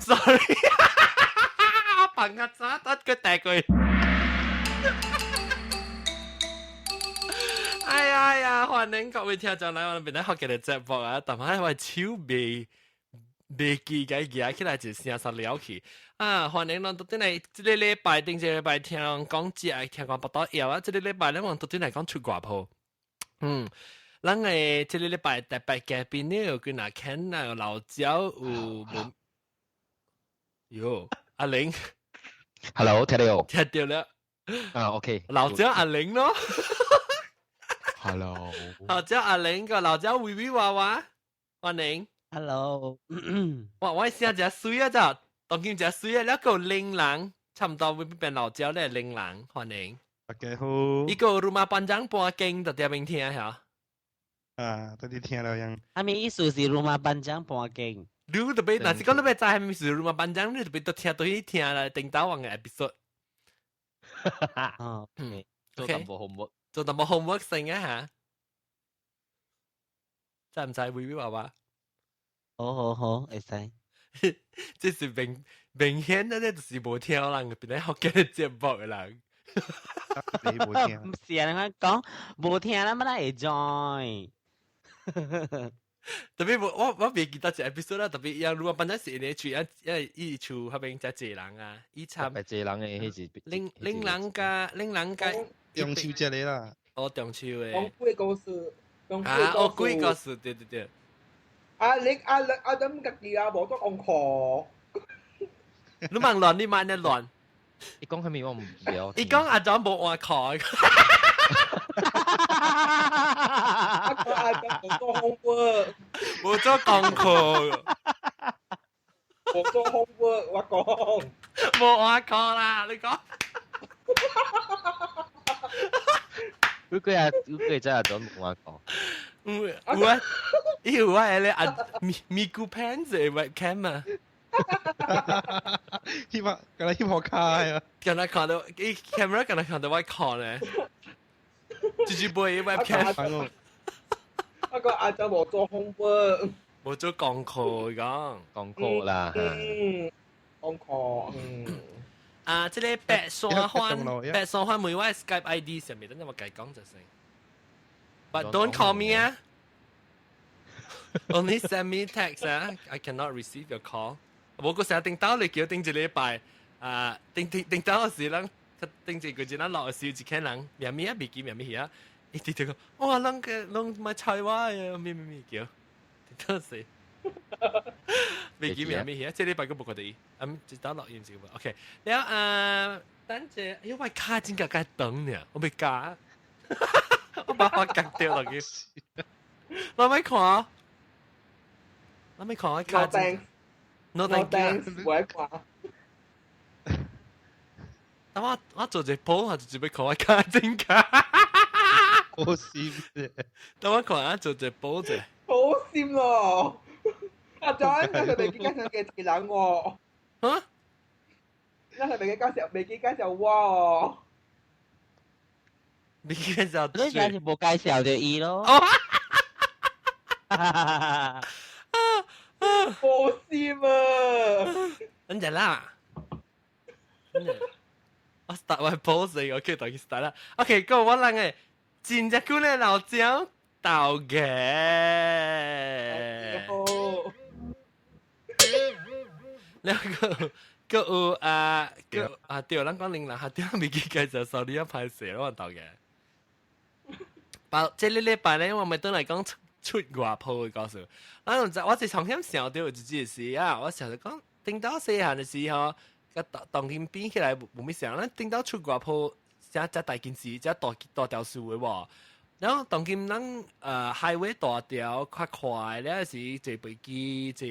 ，sorry，扮個渣得個大句。哎呀呀！歡迎各位聽眾來我哋邊學嘅節目啊！但係我手未未記嘅舉起來就聲煞了去啊！歡迎咱到底來這個禮拜頂這個禮拜聽講食，聽講腹肚枵啊！這個禮拜咧，我到底來講出外鋪。嗯，咱嘅這個禮拜特別嘉賓呢，有跟阿 Ken 啊，有老焦，有無？喲，阿玲，Hello，聽到？聽到了。啊，OK，老焦阿玲咯。 Hello，老焦阿玲個老焦微微娃娃，歡迎。 Hello，哇，我聲真水啊，咋？當今真水啊，了個玲人，差唔多會變老焦咧，玲人，歡迎。大家好。一個 rumah panjang 搬經就點樣聽嚇？啊，都佇聽了樣。啥物意思是 rumah panjang 搬經？你特別，若是講你欲知啥物是 rumah panjang，你特別都聽都去聽啦，頂到王嘅 episode。哦，嗯，做淡薄 homework，做淡薄 homework 先啊嚇，知唔知微微娃娃？好好好，會使。這是明明顯的，這就是無聽人邊咧學嘅節目嘅人。你無聽？唔是啊，你講無聽，咱乜會 join？特別我未記得一 episode 啦，特別伊如果本身是咧住一因伊厝彼邊遮濟人啊，伊參濟人嘅彼是拎拎人家拎人家中秋節的啦。哦，中秋的。講鬼故事，啊，哦，鬼故事，對對對。啊，你啊你啊，咁家己啊，無做功課。你問亂，你問你亂。伊講啥物我毋了。伊講阿莊無換課。阿阿莊無做 homework，無做功課，無做 homework，我講。無換課啦，你講。佢佢啊，佢真係裝無換課。有有啊，伊有啊，咧啊咪咪咕 pants 的 webcam 啊。翕啊，敢若翕予跤啊！敢若看到伊 camera，敢若看到我看咧，直接播伊 webcam。我講阿莊無做 homework，無做功課講功課啦。嗯，功課，嗯。啊，這個白沙環，白沙環問我 Skype ID 上面，等陣我共伊講就先。But don't call me 啊！Only send me text 啊！I cannot receive your call。無個成日頂到你叫頂一禮拜，啊，頂頂頂到時人，頂一個月咱落時一個人，名物啊未記名物啊，伊直接講，哇，人個攏莫睬我啊，咩咩咩叫，頂到時，未記名物啊，這禮拜閣無看著伊，嗯，一到落音是無，OK，了啊，等者，哎呦，我跤真較較長呢，我欲咬，我把我割掉落去，我欲看，我欲看我跤真。 No thanks，唔愛看。但我我做一鋪，我就準備看我跤真跤。好心啫。等我看下做一鋪者。好心咯！阿莊，你係未記介紹嘅一個人喎？啊？你係未記介紹？未記介紹我哦？未記介紹？你而家是無介紹著伊咯。哦。好心啊！等陣啦，我 start 我 pose，我叫大家 start 啦。OK，個我人嘅真正久咧老蔣豆嘅。好。แล้ว個個有啊個啊對，咱講玲蘭，哈對，未記介紹，sorry 啊，歹勢我豆嘅。把這個禮拜咧，我咪轉來講出出外鋪的故事。我毋知，我是從險想到有一件事啊，我想著講，頂到細漢的時候，佮當當今變起來無物啥，咱頂到出外鋪，遮遮大件事，遮大大條數的無。然後當今咱highway 大條較快，了時坐飛機坐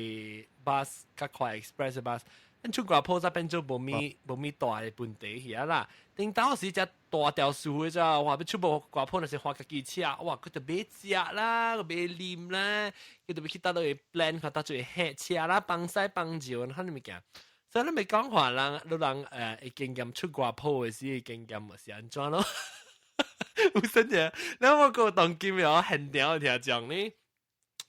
bus 較快 express bus，咱出外鋪才變做無物無物大的問題遐啦。頂到時遮大條數的咋，哇！欲出無外鋪若是駛家己車，哇！閣著買食啦，閣買啉啦，閣著欲去佗落 plan 看佗做客車啦，幫西幫尿，遐爾物件。所以咱欲講話人，你人會經驗出外鋪的時經驗是按怎咯？有啥嘢？你我個當今哦，現場聽講呢，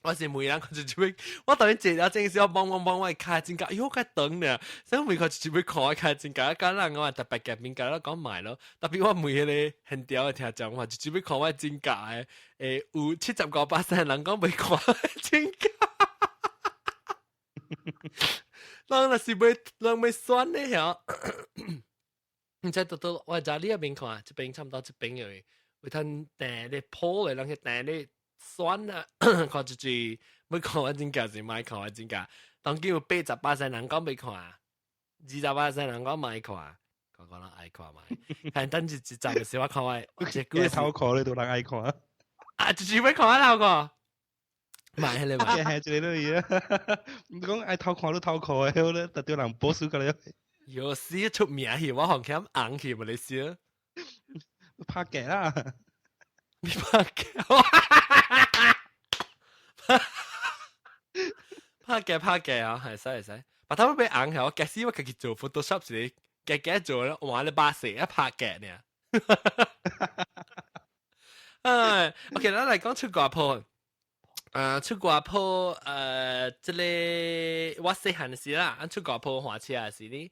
我是每人看就會，我當然坐了正時我幫幫幫我開真價，喲，較長呢，所以每個就會看我開真價，講人我特別夾面甲我講賣咯，特別我每迄個很屌的聽眾話，就只會看我真價的，有75%人講袂看真價。人若是欲人欲選的遐，毋知到到我知你那邊看，這邊差不多這邊有，有通訂咧鋪的，人去訂咧選啊，看一句欲看我真價是莫看我真價，當今有88%人講欲看，28%人講莫看，講講人愛看覓，但等一一集的時我看我這句頭殼你都人愛看，啊，就是欲看我頭殼。買迄個嘛，係一個類啊！你講愛偷看都偷看的，好咧，特對人保守個咧。有時出名去，我行起紅去，無你笑。拍假啦！你拍假？拍假拍假啊！係使係使，白頭俾紅去，我假使我家己做 Photoshop 時，假假做咧，換咧把蛇一拍假呢。唉，OK，咱來講出外鋪。出外鋪，這個我細漢時啦，出外鋪換車時呢，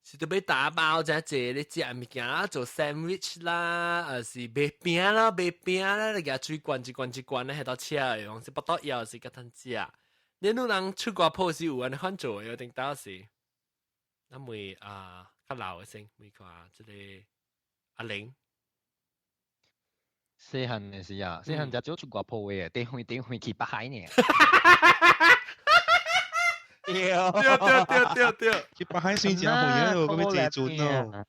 是都欲打包遮濟咧食物件啦，做 sandwich 啦，還是賣餅啦，賣餅啦，你舉水罐一罐一罐咧，喺度車用，是腹肚枵時較通食。你汝人出外鋪是有按呢款做的，有頂當時，咱問啊較老的先，問看這個阿玲。細漢的時啊，細漢就少出外鋪的，頂回頂回去北海呢。對對對對對，去北海算真遠哦，閣欲坐船哦。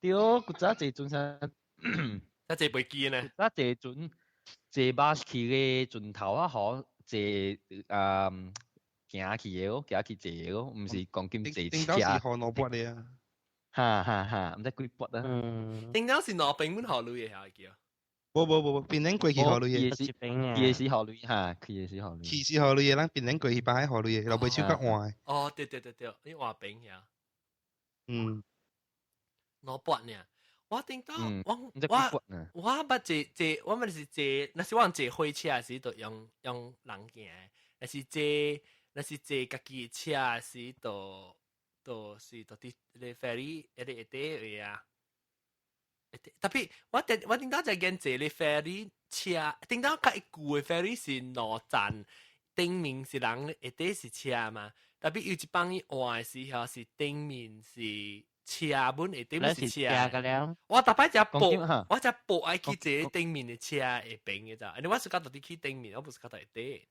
對，古早坐船啥？才坐飛機呢？古早坐船，坐巴士去的船頭啊，好坐行去的哦，行去坐的哦，毋是講緊坐車。頂到是河羅卜的啊！哈哈哈，毋知幾筆啊？頂到是兩邊阮河鐳的遐叫。無無無無，檳城過去河鐳的，伊是河鐳哈，佢是河鐳。去是河鐳的，咱檳城過去北海河鐳的，老尾手較換。哦，對對對對，你換邊遐。嗯。兩百呢？我頂到我我我捌坐坐，我捌是坐，若是我坐火車時，就用用人行；若是坐家己的車時，就就是就佇個 ferry 迄個下底位啊。特別我頂到就見坐咧 ferry 車，頂到較舊的 ferry 是兩站，頂面是人，下底是車嘛。特別有一幫伊換的時候，是頂面是車本，下底是車。我逐擺只步，我只步愛去坐頂面的車下邊的咋？因為我是較特地去頂面，我不是較下底。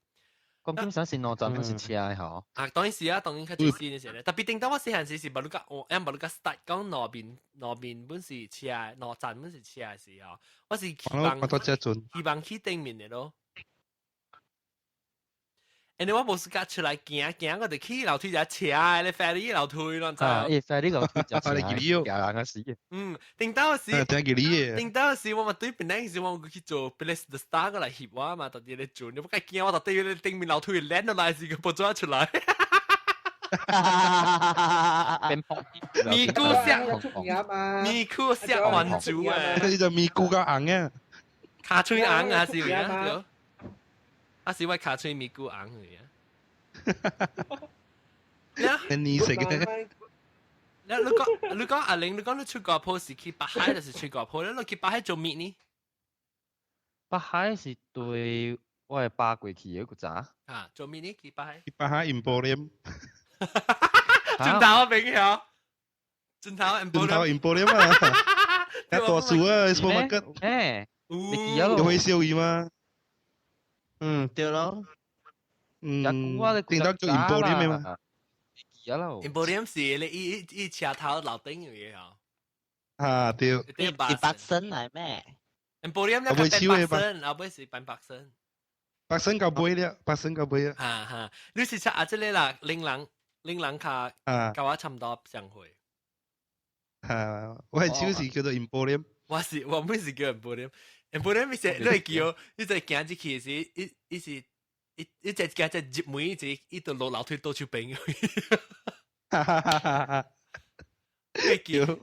講經常是兩站都是車的吼。啊，當然是啊，當然較最新的時咧。特別頂到我細漢時是無你甲，我無你甲 start 講兩邊兩邊本是車，兩站本是車的時候，我是希望希望去頂面的咯。因為我無時間出來行行，我就去樓梯只車咧，ferry 樓梯咯，知？啊，ferry 樓梯只車，行人啊死。嗯，頂到時，頂到時我嘛對本來時我去做 Place the Star 過來翕我嘛，到底咧做，你不該驚我到底咧頂面樓梯躝落來時個步走出來。咪咕石，咪咕石還珠啊！呢就咪咕較紅啊，尻喙紅啊，是咪啊？啊是我尻喙咪咕紅去啊！你食嘅？你講阿玲，你講你出外鋪是去北海，還是出外鋪？你去北海做咩呢？北海是對我的爸過去的古早。啊，做咩呢？去北海？去北海 Emporium。轉頭朋友，轉頭 Emporium。轉頭 Emporium 啊！一大數啊，supermarket。誒，你記得有會燒魚嗎？嗯，對咯。嗯，頂到做 Emporium 嘛？ Emporium 是你伊伊車頭樓頂嘅啊。啊，對。是百森嚟咩？Emporium 那個變百森，後尾是變百森。百森夠買了，百森夠買啊。哈哈，你是出啊？這個啦，玲人玲人卡，佮我差不多相會。啊，我係超市叫做 Emporium。我是我每是叫 Emporium。Emporium 是你會叫，你就行入去時，伊伊是伊伊只行只入門，一伊就落樓梯倒出邊。哈哈哈哈哈！會叫。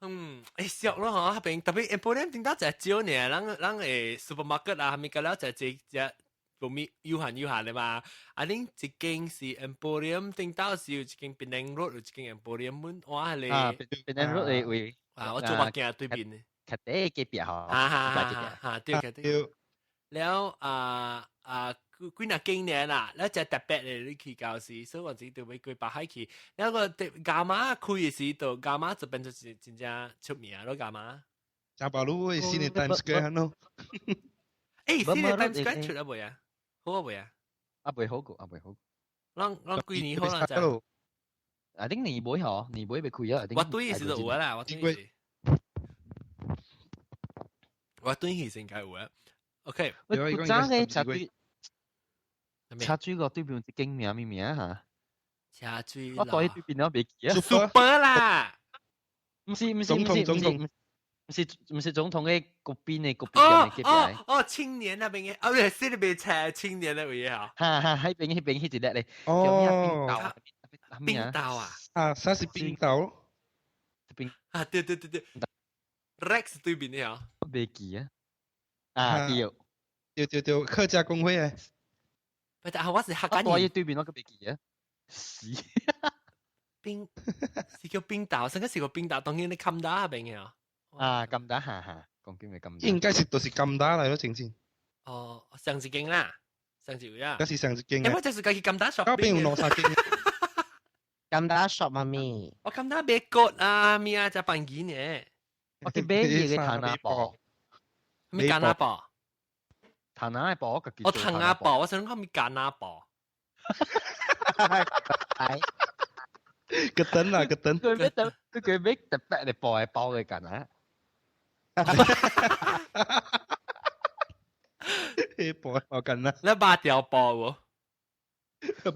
嗯，會俗咯吼，彼邊特別 Emporium 頂到食少爾，咱咱的 supermarket 啊，啥物個了食這只無咪有限有限的嘛。啊，恁一間是 Emporium，頂到是有一間 Penang Road，有一間 Emporium，阮我係啊咧。，Penang Road 的位。啊，我做目鏡對面的。較底隔壁吼。哈哈哈哈，對對對。了啊啊，幾幾若幾年啦，了只特別的你去到時，所以我只就欲過北海去。了個伽馬開的時，就伽馬這邊就是真正出名咯，伽馬。加巴魯的新的 Times Square 喏。欸，新的 Times Square 出了未啊？好啊未啊？啊未好過，啊未好。咱咱幾年好啦就。啊，頂年尾吼，年尾欲開啊。我對時就有啦，我對時。我對時應該有啊。OK。我早嘅茶水，茶水個對面一間名咩名嚇？茶水。我對對面我袂記啊。 Super 啦。毋是毋是毋是毋是。毋是毋是總統的嗰邊的嗰邊的隔壁。哦哦，青年那邊的，哦，對，是那邊車青年那位啊。哈哈，彼邊彼邊彼一粒咧。哦。冰島啊。啊，啥是冰島？冰啊，對對對對，Rex 對面的啊。袂記啊。啊對。對對對，客家公會誒。不但我是客家人。我對面我閣袂記啊。是。冰是叫冰島，上個是個冰島，當然你冚打那邊的啊。啊，金打下下，講叫咩金？應該是就是金打嚟咯，正正。哦，上一間啦，上一位啊。這是上一間。欸，我就是家己金打 shop。嗰邊有兩三間。金打 shop 媽咪。我金打買骨啊，咩啊，只辦件呢？我去買嘢嘅糖仔包。咩橄欖包？糖仔包，我糖仔包，我想講咩橄欖包。係。個燈啊，個燈。佢咩特？佢咩特別嘅包嘅包嘅橄欖？迄包包緊啦，你八條包喎？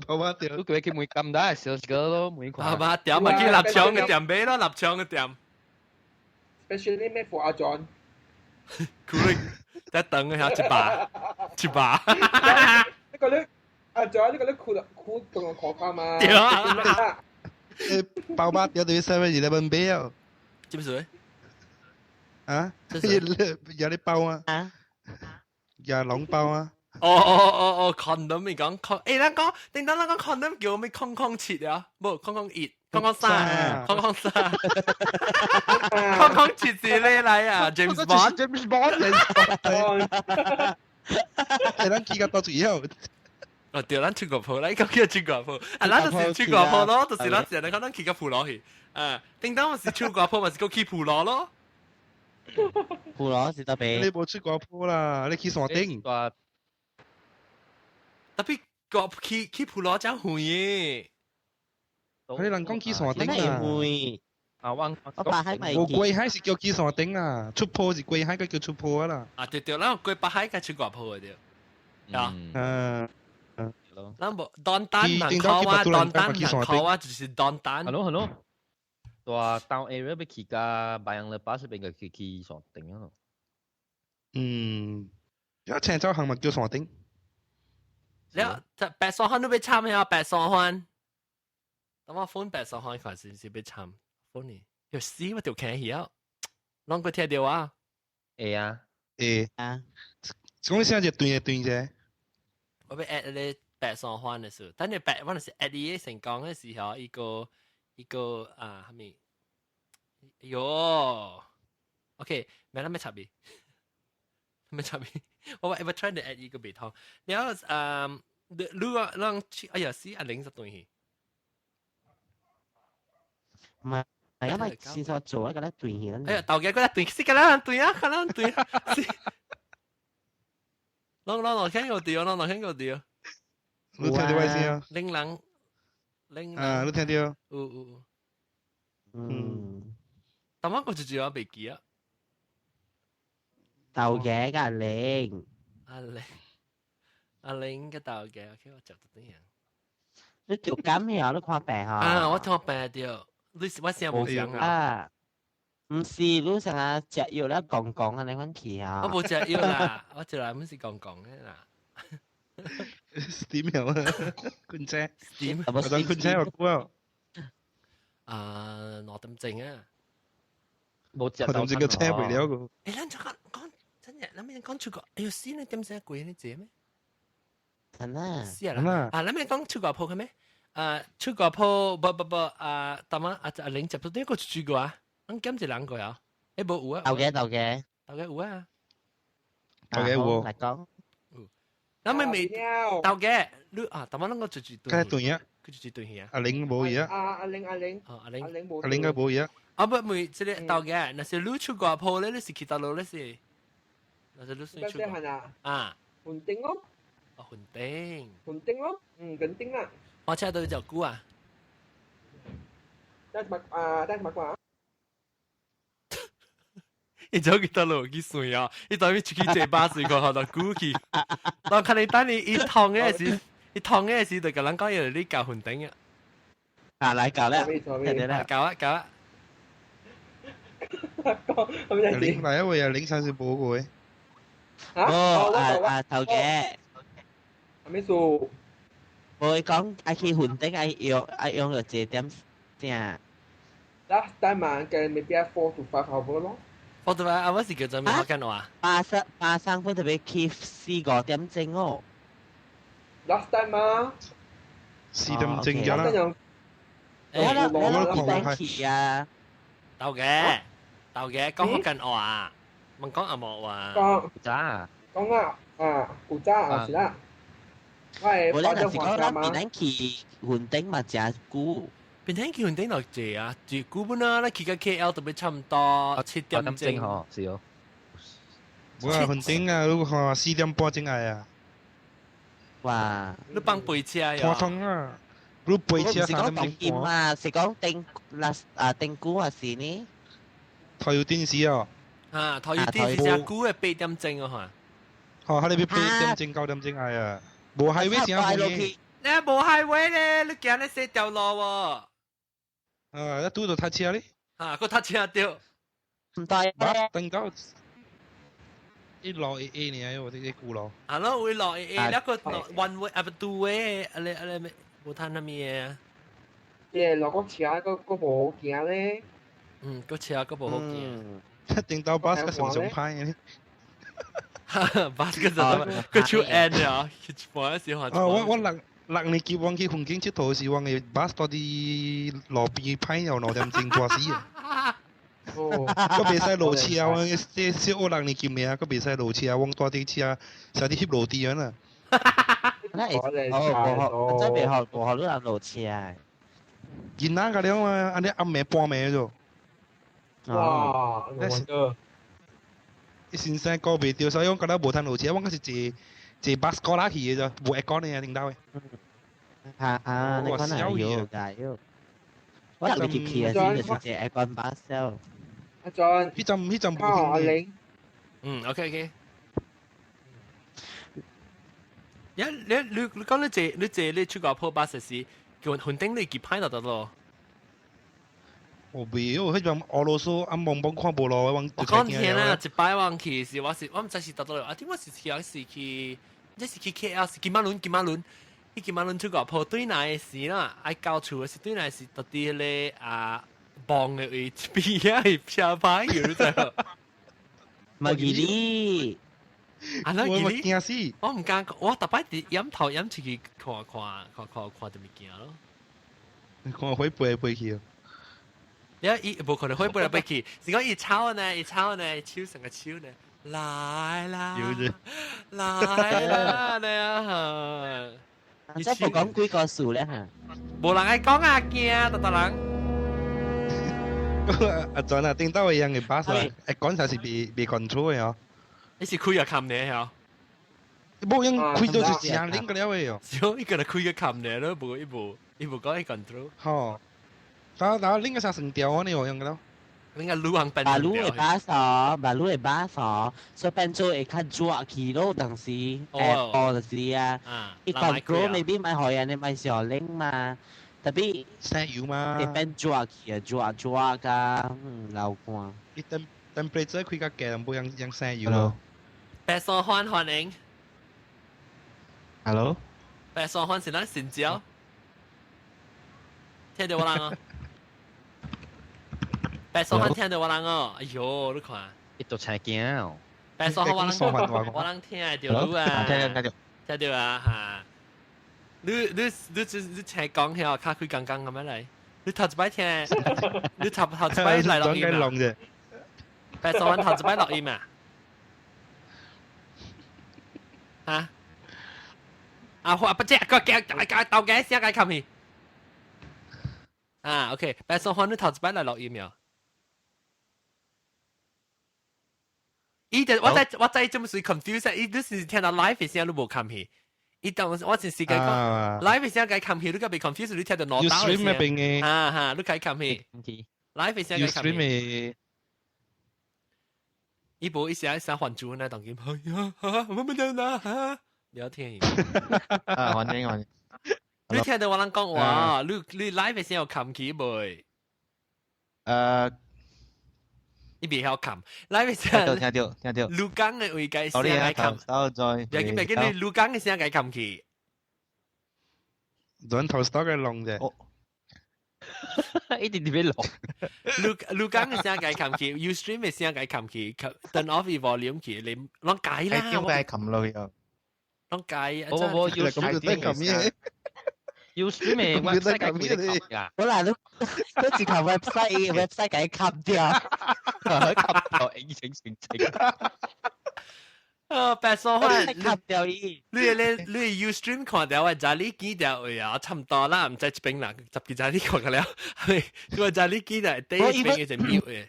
包八條。你佢去問咁大小個咯，問看。八條咪去臘腸嘅店買咯，臘腸嘅店。 Especially made for 阿 John。佢在等一下一把，一把。呢個咧，阿 John 呢個咧酷酷同我講翻嘛。對啊。包八條對 7-Eleven 買哦。知唔知？啊？有啲包啊？有籠包啊？哦哦哦哦，condom 咪講，欸，咱講，頂當咱講 condom 叫咩？空空七啊，無空空一，空空三，空空三，空空七是你來啊？James Bond，James Bond，欸，咱去到到最後。哦，對，咱出國鋪，咱講叫出國鋪，啊，咱就是出國鋪咯，就是咱成日講咱去到鋪羅去，啊，頂當是出國鋪，嘛是閣去鋪羅咯。鋪羅是特別。你無出國鋪啦，你去山頂。特別國去去鋪羅真遠嘅。你人講去山頂啊？啊，我我北海咪無過海是叫去山頂啊，出坡是過海，閣叫出坡啦。啊，對對，咱過北海閣出外坡對。啊。嗯。咱無單單人靠啊，單單人靠啊，就是單單。 Hello，hello。大 town area 欲去到白楊的巴士邊個去去山頂啊？嗯，一青州行咪叫山頂。了，白沙灣都欲參啊，白沙灣。等我 phone 白沙灣看是毋是欲參 phone 呢？有死我就聽起啊，攏閣聽著啊？會啊，會啊。講聲就斷就斷啫。我欲 add 咧白沙灣的時候，等你白我就是 add 伊成功的時候，一個一個啊，啥物？哎喲，OK，沒咱欲插伊，欲插伊。我我 try to add 伊個袂通。然後嗯，你你咱哎呀，死阿玲就斷去。唔係，因為先所做一個咧斷去。哎呀，頭家嗰個斷，死個啦斷啊，個啦斷。攏攏攏聽過對，攏攏聽過對。你聽著我聲啊？玲人，玲啊，你聽著？有有有。嗯。但我個就就我袂記啊。豆嘅阿玲。阿玲，阿玲嘅豆嘅，OK，我就得點樣。你做咁樣你看病啊？啊，我看病對，你我聲無像啊。啊，毋是，你成日食藥咧講講啊，你款去啊。我無食藥啦，我一來毋是講講的啦。點樣啊？困車？點？我等困車我估啊。啊，2點鐘啊。無食我等這個車袂了個。欸，咱就講講真嘅，咱咪講出個，哎喲，死你點聲貴呢？這咩？真啊。是啊，啊，咱咪講出外鋪嘅咩？啊，出外鋪，不不不，啊，大媽啊，阿玲接到呢個出過啊，咱減一人過啊，誒，無有啊？豆嘅豆嘅，豆嘅有啊，豆嘅有。嚟講。咱咪未豆嘅，你啊，大媽咱個出住對。對啊。佢住對啊。阿玲無嘢。啊，阿玲阿玲。哦，阿玲。阿玲無。阿玲個無嘢。啊不，每這個豆嘅，若是你出外鋪咧，你是去佗落咧是？若是你算出外。啊。雲頂咯。哦，雲頂。雲頂咯，嗯，雲頂啦。我車到就久啊。帶什麼啊？帶什麼瓜？伊走去佗落去算啊！伊當面出去坐巴士個，學到久去。當看你等你伊痛嘅時，伊痛嘅時就共人講要你教雲頂啊。啊，來搞啦，搞啊搞啊！講領嚟一位啊，領上是無過嘅。哦，啊啊頭嘅。咩數？我會講愛去雲頂愛用愛用到幾點正？ Last time 啊，嘅 maybe 4 to 5 hour 咯。 4 to 5 hour 是叫做咩？我跟話。巴士巴生分特別去四五點鐘哦。 Last time 啊。 4點鐘咗啦。我我我去啊。豆嘅，豆嘅，講福建話，問講阿莫話。講。早。講啊，啊，古早啊，是啦。我咧就是講咱邊咱去雲頂嘛，誠久。邊咱去雲頂落坐啊，住久本啊，咱去到 KL 特別差唔多7點鐘嗬，是哦。我雲頂啊，你看4點半鐘來啊。哇！你幫背車呀？普通啊，你背車3點半啊？是講頂嗱啊頂久還是呢？頭有電視哦。啊，頭有電視誠久的8點鐘哦，嚇。哦，佢哋8點鐘9點鐘來啊。無 highway 先啊，你無 highway 咧，你行咧四條路喎。啊，一拄到塞車咧。啊，閣塞車對。唔對。等到一路一 A 呢，我這個舊路。啊，咯，會落一 A，那個 one way 啊不 two way，啊咧啊咧咩，無趁啥物的。耶，落個車個個無好行咧。嗯，個車個無好行。頂到巴士個上上歹嘅。巴士個就個手按啊，去半時候。啊，我6年級我去風景佚佗時，我嘅巴士到佇路邊歹又2點鐘半死啊！哦，閣袂使落車，我這小學6年級爾，閣袂使落車，我蹛佇車，駛佇翕落地啊啦。那會哦，無學，真袂學，無學你人落車。囡仔個了啊，按呢暗暝半暝就。哇！那是。先生過袂著，所以我覺得無通落車，我嗰是坐坐巴士過來去的啫，無會講呢，頂到的。啊啊！你講係有㗎有。我入去去啊，先就是坐 aircon 巴士。阿俊，彼陣彼陣無阿玲。嗯，OK OK。呀，你你你講你坐你坐你出外鋪巴士時，叫雲頂你幾歹就得咯。我袂有，彼陣俄羅斯啊，茫茫看無路，我我講聽啦，一擺我去是我是我毋知是佗倒啊，點我是去是去，這是去 KL 是金馬崙金馬崙，去金馬崙出外鋪對來的時啦，愛到厝的時對來是佗佇彼个啊望的位邊仔是車牌油就。咪記哩，啊那記哩，驚死！我毋敢，我逐擺佇掩頭掩出去看看看看看著物件咯。看火飛飛去。呀，伊無可能會飛來飛去，是講伊抄呢，伊抄呢，手成個手呢，來啦，來啦，你啊，你真無講幾個數咧嚇？無人愛講啊，驚，逐逐人。阿陣啊，頂到一樣嘅巴士，會講才是未 control 的哦。你是開個冚呢？嗬？無用開到是正拎個了的哦。少一個人開個冚呢，咯，無伊無伊無講伊 control。吼。然後拎個啥成條啊？你有用個咯？拎個路行變。馬路的巴士，馬路的巴士，所以變做會較熱去咯，當時下晡就是啊。伊 control maybe 咪可以，你咪小拎嘛。特別省油嘛。會變熱去啊，熱熱甲流汗。伊 temperature 開較低，無用用省油咯。白沙歡歡迎。 Hello。白沙歡是咱新椒。聽到我人哦。白沙番聽到我人哦，哎喲，你看，伊都青驚哦。白沙番我人我人聽得到啊，聽到聽到，聽到啊嚇。你你你你請講下，卡佢剛剛咁樣嚟。你頭一擺聽，你頭頭一擺來錄音啊？白沙灣頭一擺錄音啊？嚇？啊，我不知個驚大家鬥嘅聲解冚去。啊，OK，白沙灣你頭一擺來錄音啊？伊就我在我在這麼隨 confuse，伊你是聽到 live 嘅聲都無冚去。伊當我前時間講 live 聲解冚去，你個被 confuse，你聽到攞刀嘅聲。啊哈，你解冚去。live 聲解冚去。伊無伊寫寫還主呢，當今哎呀，我們得啦，聊天。啊，歡迎歡迎。你聽到我人講話，你你 live 聲有冚去未？伊袂曉冚，live 聲聽到聽到。你講嘅話解聲解冚。別緊別緊，你你講嘅聲解冚去。轉頭 stop 嘅龍啫。一定特別龍。你你講嘅聲解冚去，Ustream 嘅聲解冚去，turn off volume 去，你攏解啦。點解冚落去啊？攏解。冇冇冇，咁就得冚咩？ Ustream 嘅 website 解佢㗎。本來都都只靠 website，website 解冚掉，冚掉影情情情。啊，白沙灣冚掉伊。你你你 Ustream 看到我知你記得位啊，差唔多啦，唔知一邊啦，十幾隻你看過了，係我知你記得第一邊嘅就 mute 嘅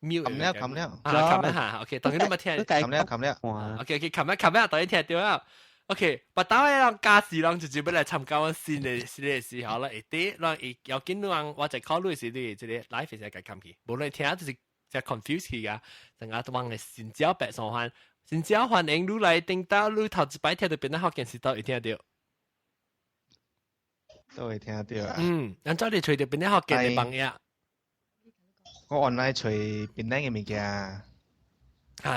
，mute。冚了冚了，啊冚一下，OK，當然都冇聽。冚了冚了。OK OK，冚一冚一，當然聽到啊。OK，不當嘅人家事人就就要來參加阮新的新的時候啦，會啲人會要緊人，我就考慮是你這個 live 是該冚去，無論聽就是就 confuse 去噶，陣間都往嘅新椒白沙灣，新椒歡迎你來頂到你頭一擺聽到邊個福建時都會聽到，都會聽到啊。嗯，咱早你揣到邊個福建的朋友？我 online 揣檳榔的物件。啊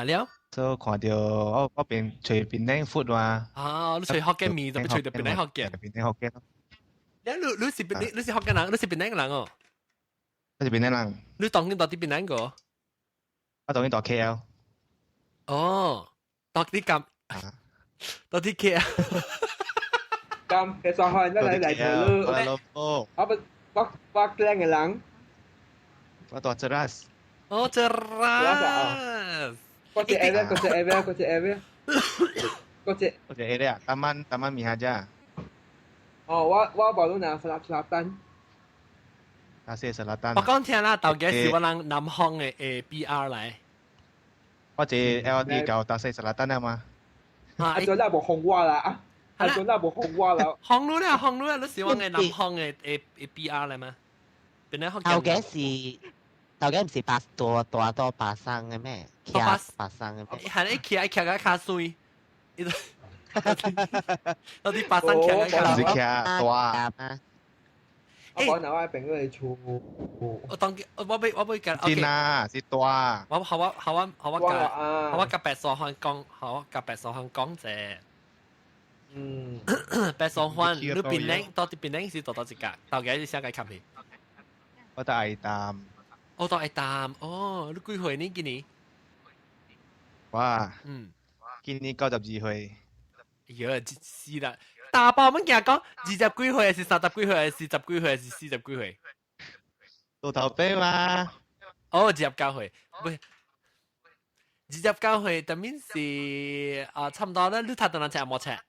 了。所以看到我我邊揣檳榔 food 嘛。啊，你揣福建麵，就揣到檳榔福建。檳榔福建。你你你是檳你是福建人，你是檳榔人哦。我是檳榔人。你當今到佇檳榔個？我當今到 KL。哦，到啲咁，到啲 KL。咁其實係一嚟嚟到咯。我不我我靚嘅人。我到 Cheras。哦，Cheras。嗰隻 area，嗰隻 area，嗰隻 area，嗰隻嗰隻 area，Taman Taman Mihaja。哦，我我無論哪 Selatan。 Tasik Selatan。我講聽啦，到底是我人南方嘅誒 BR 來。我坐 LRT 到 Tasik Selatan 啊嘛。啊，做那無紅我啦，啊，做那無紅我啦。紅路啦，紅路啦，你是我嘅南方嘅誒誒 BR 來嗎？邊個頭家是。頭家唔是巴大大多巴生嘅咩？騎巴生嘅咩？係你騎騎個較水，到啲巴生騎個較水。唔是騎大。我講我朋友嚟厝。我當我我我要講。真啊，是大。我好我好我好我甲好我甲白沙灣講，好我甲白沙灣講者。嗯。白沙灣，你檳榔到底檳榔是到到一格，到底是啥個冚去？我到愛淡。我到愛淡，哦，你幾歲呢？今年？哇！嗯，今年92歲。哎呀，死啦！大包物件講20幾歲，還是30幾歲，還是十幾歲，還是40幾歲？到頭尾嘛？哦，29歲，唔，29歲，等於是啊，差唔多啦。你讀到哪冊冇冊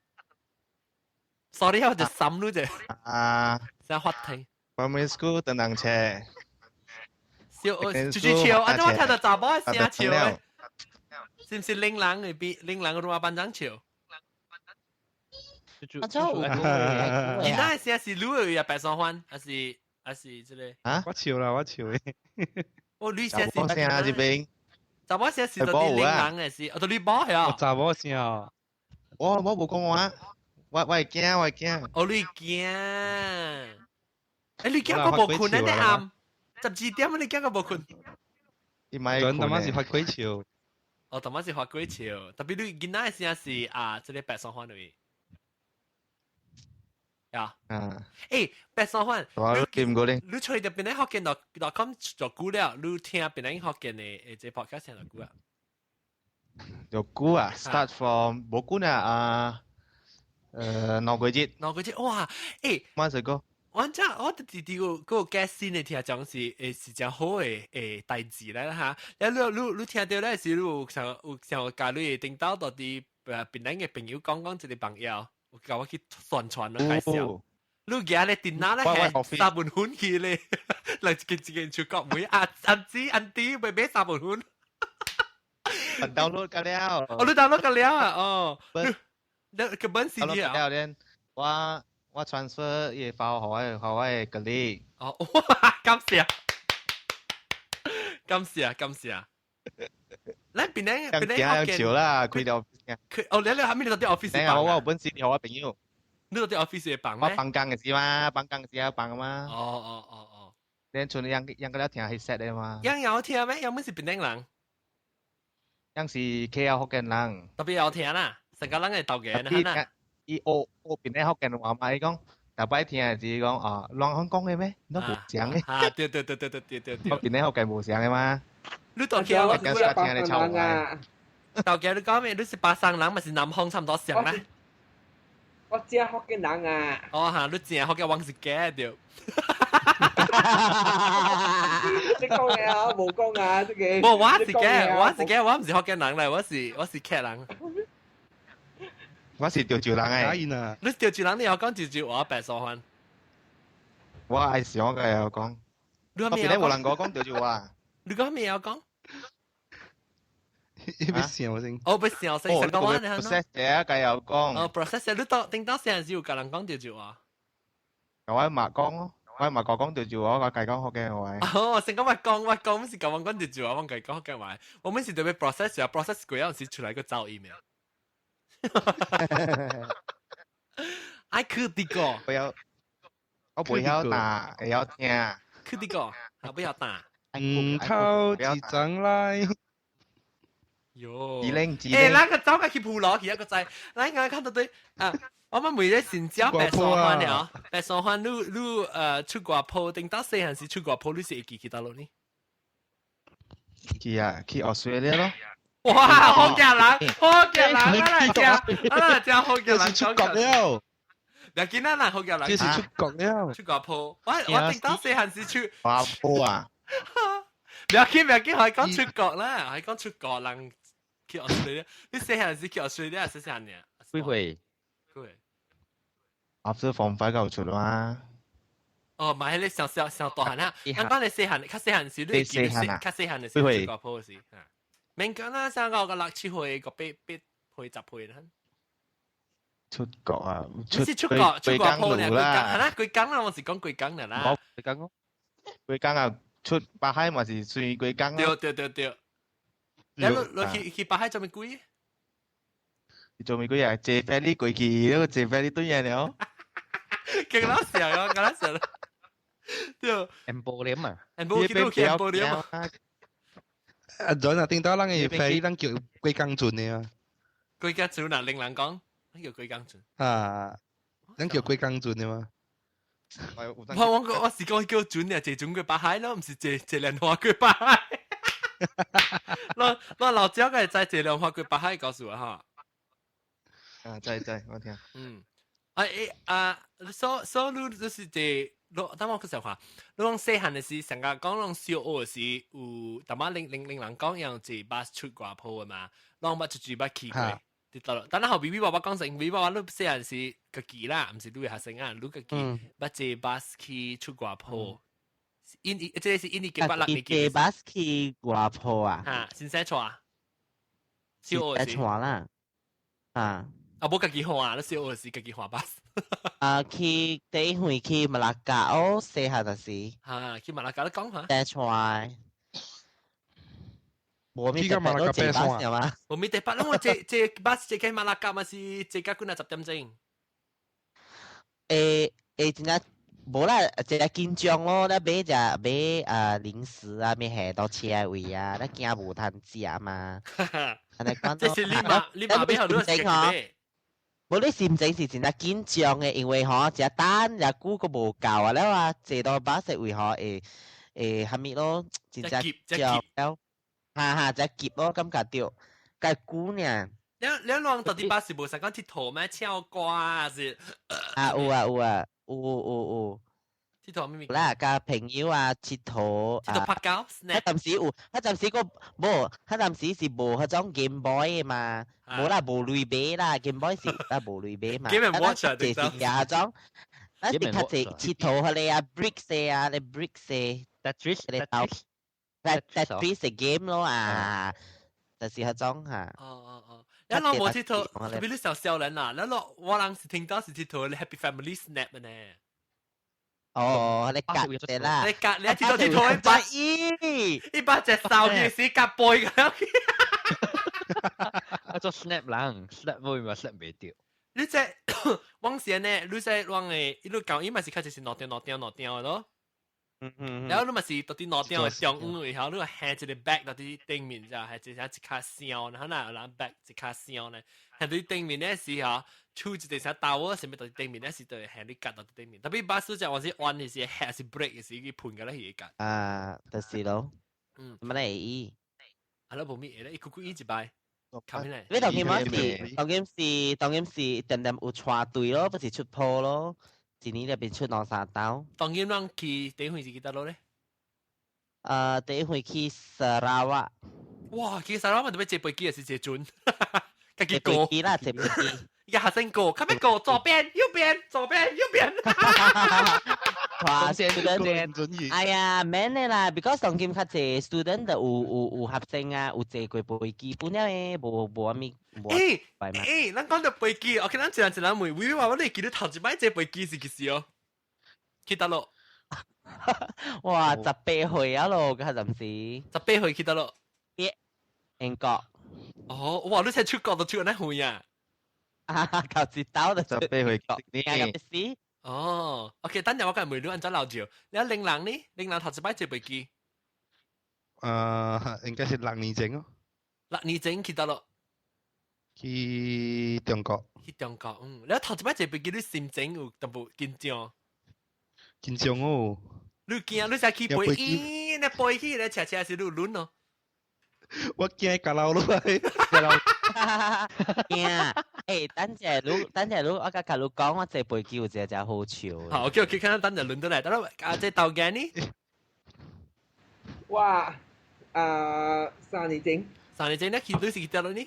？Sorry，我就心你啫。啊，想發聽。 Primary school 等兩冊。笑，住住笑，啊！我聽到查某聲笑嘅，是唔是玲蘭嘅比玲蘭嘅魯班長笑？啊，這有講其他聲是女嘅白沙灣，還是還是這個？啊？我笑啦，我笑嘅。哦，女聲是。查某聲啊，這邊。查某聲是到啲玲蘭嘅是，哦，到女某係啊。我查某聲啊。我我無講話，我我會驚，我會驚。哦，你驚？誒，你驚個無困呢？你暗12點，你驚個無困？你咪陣，他媽是發鬼笑。哦，他媽是發鬼笑，特別你囡仔聲是啊，這個白沙灣裏。呀，啊，誒，白沙灣，我見過咧。你吹到邊個福建就咁就久了，你聽邊個福建的誒這 podcast 聽就久啊？就久啊，start from 無久呢啊， 2個月。2個月，哇！欸，乜水哥？我真我弟弟個個 guest 先聽講是是真好的代誌來啦嚇。你聽到咧是你有想共你頂到到底檳城的朋友講講一個朋友，有共我去宣傳咯介紹。你行咧電腦咧係三文粉去咧，來一間一間出國妹啊阿姊阿弟欲買三文粉。 download 個了。哦，你 download 個了啊？哦。你個本事啊？了咧，我 transfer 伊個 file 予我的 colleague。哦，哇，感謝，感謝，感謝。咱檳城檳城福建少啦，開了。佢哦，你係咪你到啲 office 幫？我有本事，我朋友。你到啲 office 幫咩？我放工的時嘛，放工時幫嘛。哦哦哦哦。你剩樣樣個了聽係 set 的嘛？樣有聽咩？樣本是檳城人。樣是 KL 福建人。特別有聽啦，成個人會鬥嘅啦。伊學學檳城福建話嘛，伊講逐擺聽是講啊，亂講講的咩？都無像的。啊，對對對對對對對對。我檳城福建無像的嘛。你到 KL 我聽你臭話。頭家你講咩？你是巴生人，嘛是南方差唔多像啦。我正福建人啊！哦哈，你正福建話是假對。你講嘅啊，無講啊，這個。無，我是假，我是假，我唔是福建人嚟，我是客人。我是潮州人誒。你潮州人，你有講潮州話白沙番？我愛想嘅有講。你我邊咧無人講講潮州話。你講咩有講？伊欲想先。哦，欲想先，成個話你 process 者計有講。哦，process 你到頂到現時有共人講潮州話。我嘛講咯，我嘛講講潮州話，我計講福建話。哦，成個我講我講，毋是共我講潮州話，我計講福建話。我們是特別 process 啊，process 過有時出來個噪音。愛去啲個，我不曉打，會曉聽。去啲個，啊不曉打。唔靠一張來。喲，欸，咱個走個去鋪路去一個仔，咱剛看到對啊，我們每日新疆白沙灣了，白沙灣你出外鋪，頂到細漢時出外鋪，你是會記去佗落呢？去啊，去 Australia 咯。哇，好驚人，好驚人，啊來食，啊來食好驚人，出國了。若緊咱人好驚人，這是出國了。出外鋪，我頂到細漢時出外鋪啊。不要緊，不要緊，係講出國啦，係講出國人。去 Australia，你細漢時去 Australia 細漢呢？幾歲？幾歲？After form five 就出啦。哦，嘛，彼個上上上大漢啊！咱講你細漢，較細漢時，你記得較細漢的時出國鋪時，免講啦，三個六七歲，個8、8歲10歲啦。出國啊！你是出國出國鋪呢？係啦，幾工啦，我是講幾工啦。幾工哦？幾工啊？出北海嘛是算幾工。對對對對。你去北海做咩鬼？做咩鬼啊？坐 ferry 過去，那個坐 ferry 對面了。勁老笑啊！勁老笑啦。對。 Emporium 啊？Emporium 去 Emporium 啊？啊，陣啊，頂到人嘅 ferry，咱叫龜江船的啊。龜江船啊，令人講，咱叫龜江船。啊，咱叫龜江船的嘛。我是講叫船啊，坐船過北海咯，毋是坐坐蓮花過北海。我老鳥個知坐蓮花過北海告訴我哈。啊，知知，我聽。嗯，啊欸啊，所以你就是坐，等我去想看，你講細漢的時，上個講攏小學時有，淡仔令令令人講樣坐巴士出外埔的嘛，攏捌出去捌去過。佇倒落，等下後 B B 爸爸講成，B B 爸爸你細漢時家己啦，毋是你的學生啊，你家己捌坐巴士去出外埔。因這個是印尼1986年。坐巴士去外埔啊？哈，先生帶。小學時。帶啦。啊。啊，無家己換，你小學時家己換巴士。啊，去第一回去馬拉加哦，細漢時。哈，去馬拉加你講下。帶帶。無咪特別都坐巴士嘛？無咪特別，我坐坐巴士坐去馬拉加嘛是坐到幾若10點鐘。欸欸，真正。無啦，一個緊張咯，咱買隻買啊零食啊，咩下到車位啊，咱驚無通食嘛。按呢講，這是你嘛你嘛買好多食買。無你心情是真正緊張的，因為吼，食等也久閣無夠啊，了啊，坐到巴士位吼會會蝦米咯，真正焦了，哈哈，真急咯，感覺著，較久爾。兩兩兩到底巴士無成講𨑨迌咩？唱歌啊是？啊有啊有啊，有有有。𨑨迌咩物？啦，佮朋友啊，𨑨迌。𨑨迌拍膠。彼當時有，彼當時個無，彼當時是無彼種 Game Boy 嘛，無啦無鐳買啦，Game Boy 是啊無鐳買嘛。 Game Watch 啊，這是舉種，咱是較濟𨑨迌彼个啊，Bricks 啊，咧 Bricks。 Tetris。 Tetris game 咯啊，就是彼種嚇。哦哦哦。你攏無𨑨迌，特別你小少年啦，你攏我人是聽到是𨑨迌 Happy Family Snap 呢。哦，你夾嘅啦，你夾你𨑨迌𨑨迌一把一把隻手嘅時夾背咁。啊做 snap 人，snap 會嘛 snap 袂著。你這往時呢，你這往嘅一路講，伊嘛是較濟是兩點兩點兩點咯。嗯嗯，然後你嘛是到啲兩點嘅中午以後，你行一個 bag 到啲頂面就係一隻一卡箱，然後那有人 bag 一卡箱呢，行到頂面咧時候，手一個啥刀啊，啥物到頂面咧時，就行你夾到頂面。特別巴士就往時彎嘅時，還是 brake 嘅時，佢噴個咧去夾。啊，就是咯。嗯，乜嚟伊？啊，你無咪會咧，伊久久伊一擺。冚起來。你當今是，當今是，當今是，點點有帶隊咯，不是出鋪咯。一年入邊出兩三刀。當今咱去第一回是去佗落咧？第一回去砂拉越。哇！去砂拉越特別坐飛機還是坐船？家己過飛機啦，坐飛機。一個學生過，較欲過左邊右邊左邊右邊。哇！student，哎呀，免的啦，because 當今較濟 student 就有有有學生啊，有坐過飛機，本了的無無啥物。欸欸，咱講到飛機，OK，咱一人一人問，為話我你記得頭一擺坐飛機是幾時哦？去佗落？哇，18歲啊咯，嗰陣時。18歲去佗落？英國。哦，哇！你才出國都出那遠啊？啊，頭一刀就18歲呢？哦，OK，等陣我講問你按怎留照。你玲蘭呢？玲蘭頭一擺坐飛機？應該是6年前哦。 6年前去佗落？去中國。去中國，嗯，你頭一擺坐飛機，你心情有淡薄緊張？緊張哦。你驚？你才去飛機，你飛起咧，車車是你輪哦。我驚閣流落來，閣流。驚！欸，等陣你，等陣你，我佮你講，我坐飛機有一個真好笑。好，OK，OK，看等陣輪到來，等下啊，這豆干呢？哇，啊，3年前。 3年前你去你是去佗落呢？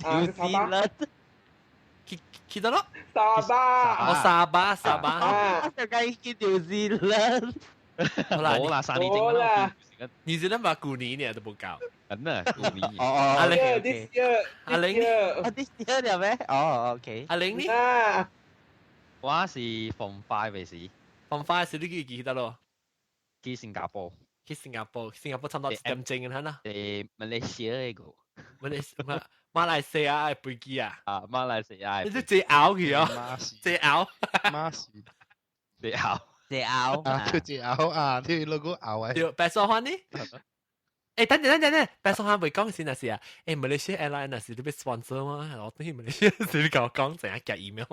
啊，沙巴。去去佗落？沙巴。哦，沙巴，沙巴。我就講去紐西蘭。好啦，好啦，3年前啦。你知得嘛？舊年呢都無夠。真啊，舊年。哦哦，阿玲，阿玲，啊，this year 了咩？哦，OK。阿玲呢？我是 Form 5 嘅時。 Form 5 時你去去佗落？去新加坡。去新加坡，新加坡差唔多一點鐘嘅啦。馬來西亞個。馬來西亞嘅飛機啊？啊，馬來西亞。你都坐拗去哦，坐拗。馬是。坐拗。坐拗。啊，對，坐拗啊，對，那個拗啊。對，白素歡呢？欸，等陣等陣等，白素歡未講先啊是啊，欸，馬來西亞 airline 若是你欲 sponsor 嗎？我對馬來西亞是你共我講怎樣寄 email？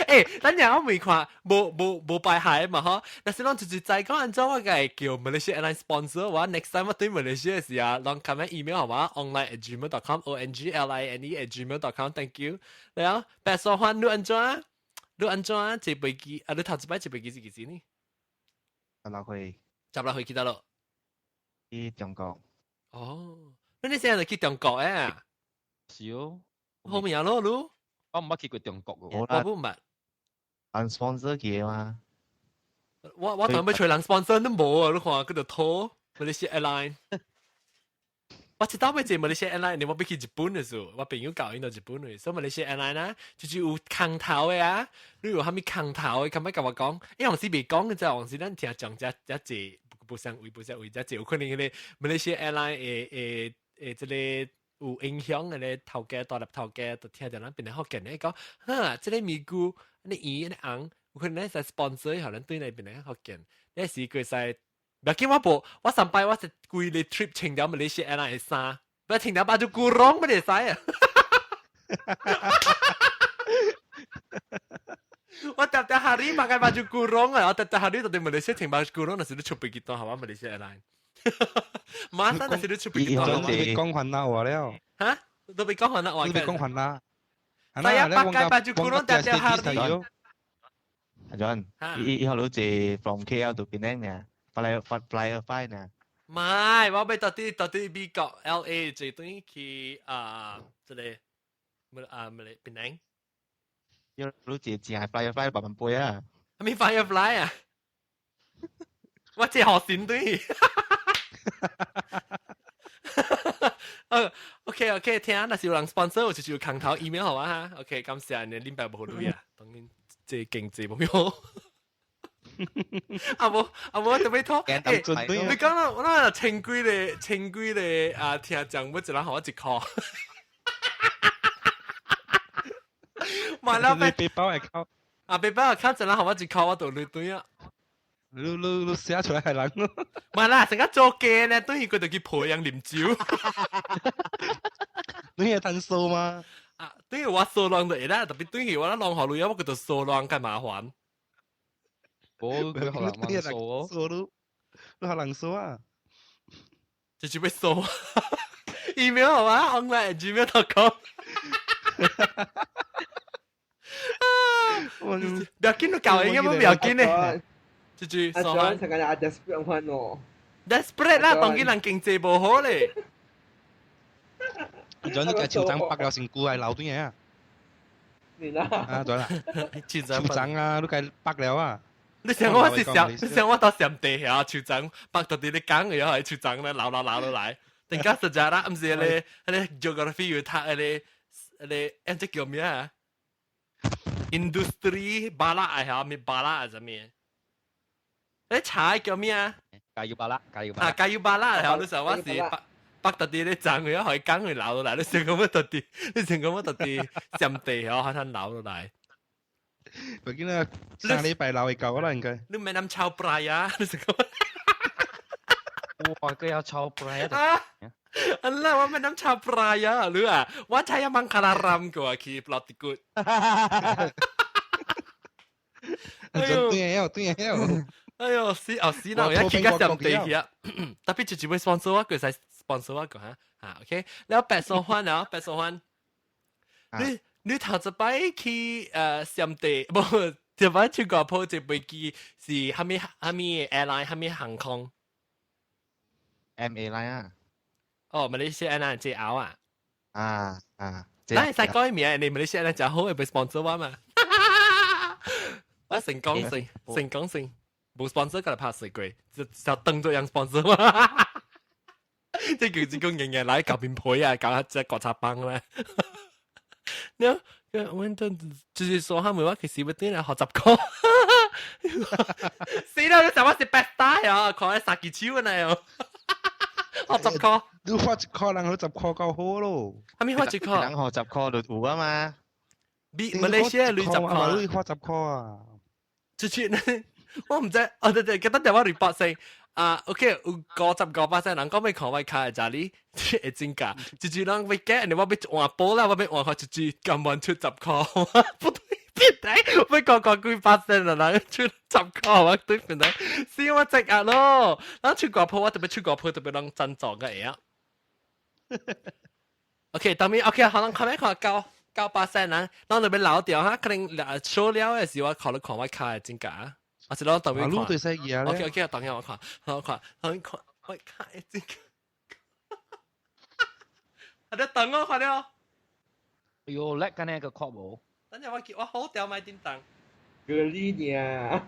欸，等陣我未看，無無無敗害嘛嗬。若是攏就是知講按怎我會叫馬來西亞 airline sponsor 我 next time 我對馬來西亞時啊，攏 comment email 好嘛？online@gmail.com ongline@gmail.com，thank you。然後白素歡你按怎？你按怎坐飛機？啊，你頭一擺坐飛機是幾時呢？ 16歲。 16歲去佗落？去中國。哦，你現在就去中國誒？是哦。好命咯，你。我毋捌去過中國喎。我不捌。人 sponsor 去嘛？我當欲揣人 sponsor 都無啊！你看，佮著拖馬來西亞 airline。我知道欲坐馬來西亞 airline，你我欲去日本的時候，我朋友教𪜶到日本去，所以馬來西亞 airline 啊，就是有空頭的啊，你有啥物空頭的，敢欲共我講？因為往時未講嘅啫，往時咱聽講遮遮濟不相位不相位，遮濟有可能彼個馬來西亞 airline 會會會這個有影響的咧，頭家大粒頭家，就聽著咱變來福建咧講，哈，這個物故你圓你紅，有可能會使 sponsor，予咱對來變來福建，那時佢使。不要緊，我無，我上擺我是規個 trip 穿著馬來西亞 airline 的衫，不穿著 baju kurung 不會使啊！我tiap-tiap hari pakai baju kurung 啊，我tiap-tiap hari 都佇馬來西亞穿 baju kurung，若是你出飛機單，係嘛馬來西亞 airline？馬上若是你出飛機單，講煩惱話了。嚇？都被講還啦，都被講還啦。 Saya pakai baju kurung tiap-tiap hari。阿 John，伊伊學到坐 from KL to Penang 呢，fly fly fly 呢。唔係，我欲到底到底美國 LA 坐轉去啊，這個沒啊沒咧檳城。要你坐正係 fly fly 慢慢飛啊。係咪 fly fly 啊？我坐學線對。OK OK，聽，若是有人 sponsor，我就就空頭 email 好啊哈。OK，感謝你恁爸無鐳啊，當然這經濟無用。啊無啊無，特別拖。欸，你講啦，我那千幾個千幾個啊，聽講要一人予我一箍。嘛了，背包會扣。啊，背包會扣，一人予我一箍，我就鐳對啊。你你你寫出來係人咯。唔係啦，成個做假呢，等於佢就去培養啉酒。你係貪數嗎？啊，等於我數量就會啦，特別等於我咧浪學女啊，我叫做數量較麻煩。我佢學人數哦，數你，你學人數啊？直接要數 email 係嘛？online@gmail.com。唔要緊，你教應該唔要緊咧。這句阿 John 成個阿 desperate 款哦。 desperate 啦，當今人經濟無好咧。阿 John 你個手掌白了身軀來留對啊？你啦。啊對啦，手掌啊，你該白了啊。你想我是想，你想我到上地下手掌白到佇咧講嘅，係手掌咧流流流落來。等下實在啦，毋是咧，彼个 geography 有讀彼个彼个，欸，這叫咩啊？Industry 巴拉係咪巴拉係啥物？你茶叫咩啊？加油巴拉，加油巴拉。啊，加油巴拉係你想我是白白特啲咧長嘅，可以講佢流落來，你想講乜特啲？你想講乜特啲？上地哦，可能流落來。畢竟啊，上禮拜流會夠啦，應該。你咪諗抄牌啊？你想講？哇！佢有抄牌啊！อันละว่าแม่น้ำชาปรายาหรืออ่ะว่าใช้มังคลารามกว่าคีปลอติกุด哎呦，對啊，對啊，哎呦，死哦死啦！我一見個上地去啊，特別就會 sponsor 我，佢使 sponsor 我個嚇嚇 OK。แล้ว白素歡啊，白素歡，你你頭一擺去上地，無一擺去個鋪這飛機是蝦米蝦米 airline 蝦米航空？M A line 啊。哦，馬來西亞 airline 這後啊。啊啊！咱會使改名，你馬來西亞 airline 真好，會被 sponsor 我嘛？我成功性，成功性。無 sponsor 過來拍水鬼，就就當做樣 sponsor 嘛。這叫做講日日來搞面皮啊，搞隻國茶幫咧。你我就是說他們話其實要轉來學習課。死啦！你就我是白帶啊，看你三支手呢哦。學習課，你發一塊人學習課夠好咯。係咪發一塊？人學習課就有啊嘛。比馬來西亞女十塊，你發十塊啊？出去呢？我唔知，哦對對，記得電話 report 先啊，OK，有55%人講欲看我跤的查理會增加，一隻人欲改，你我欲換波啦，我欲換看一隻甘願出十箍，不對，變態，欲講講幾巴仙的人出十箍，我對變態，死我這啊咯，咱出外鋪我特別出外鋪特別攏贊助個會啊。OK，當面 OK，可能看咩看9%人，咱就欲留掉哈，可能數了的時我考慮看我跤的增加。我是攞當面看。對西嘢 OK OK，當面我看，我看，我看，我看這個。啊！你等我看了。哎呦，叻緊呢個確無。等陣我叫我好掉買叮當。個你呢？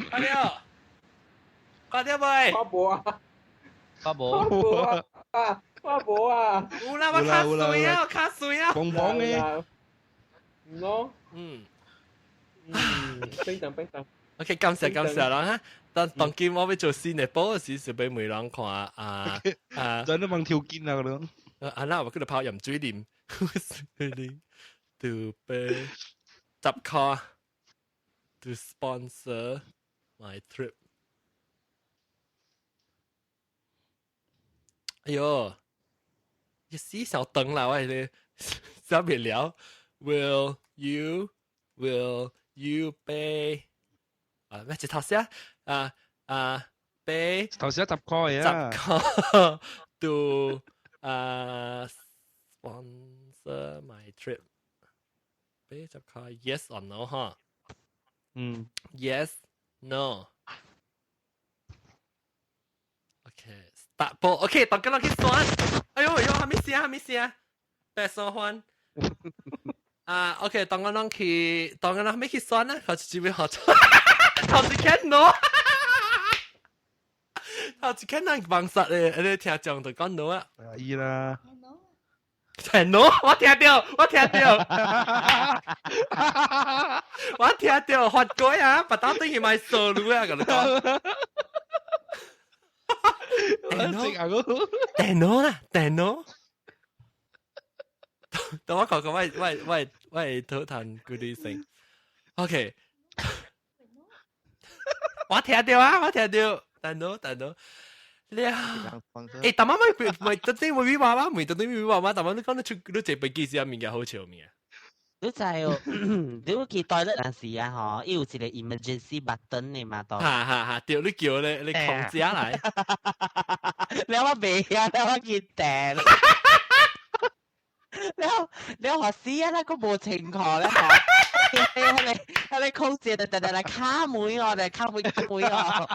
看了。看了未？我無啊。我無。我無啊！我無啊！有啦，我卡水啊，我卡水啊。紅紅嘅。喏。嗯。嗯，冰糖冰糖。 OK，感謝感謝啦嚇。當當今我欲做新的波時，是欲問人看啊啊！真係問條件啊，嗰啊那我叫做泡鹽水啉，水啉，to pay 十塊，to sponsor my trip。哎喲，一時小等啦，我係你寫袂了。Will you will you pay？啊，咩一頭先啊啊，pay 頭先十塊啊，十塊 to 啊 Sponsor my trip。80塊 yes or no 哈？嗯。 Yes no。OK，start 播。OK，大家落去選。哎呦哎呦，還沒寫，還沒寫。白沙灣。啊，OK，當我攏去，當我攏沒去選啊，頭一位學頭一間 no。頭一間人幫殺咧，你聽講就講 no 啊。伊啦。聽 no，我聽到，我聽到，我聽到，發過啊，把當等於買數路啊，佮你講。電腦，電腦啦，電腦。等我講講，我我頭彈嗰啲聲。OK，我聽到啊，我聽到，電腦電腦。了，欸，大媽咪咪特登會媽媽，咪特登會媽媽，大媽你講你出你坐飛機時啊，物件好笑物件。你知哦，你有去 toilet 陣時啊，吼，伊有一個 emergency button 的嘛，都。哈哈哈，對，你叫咧，你控制來。了我袂曉，了我去訂。了了學死啊！那個無情況咧，吼。迄個空姐就特特來敲門哦，來敲門敲門哦。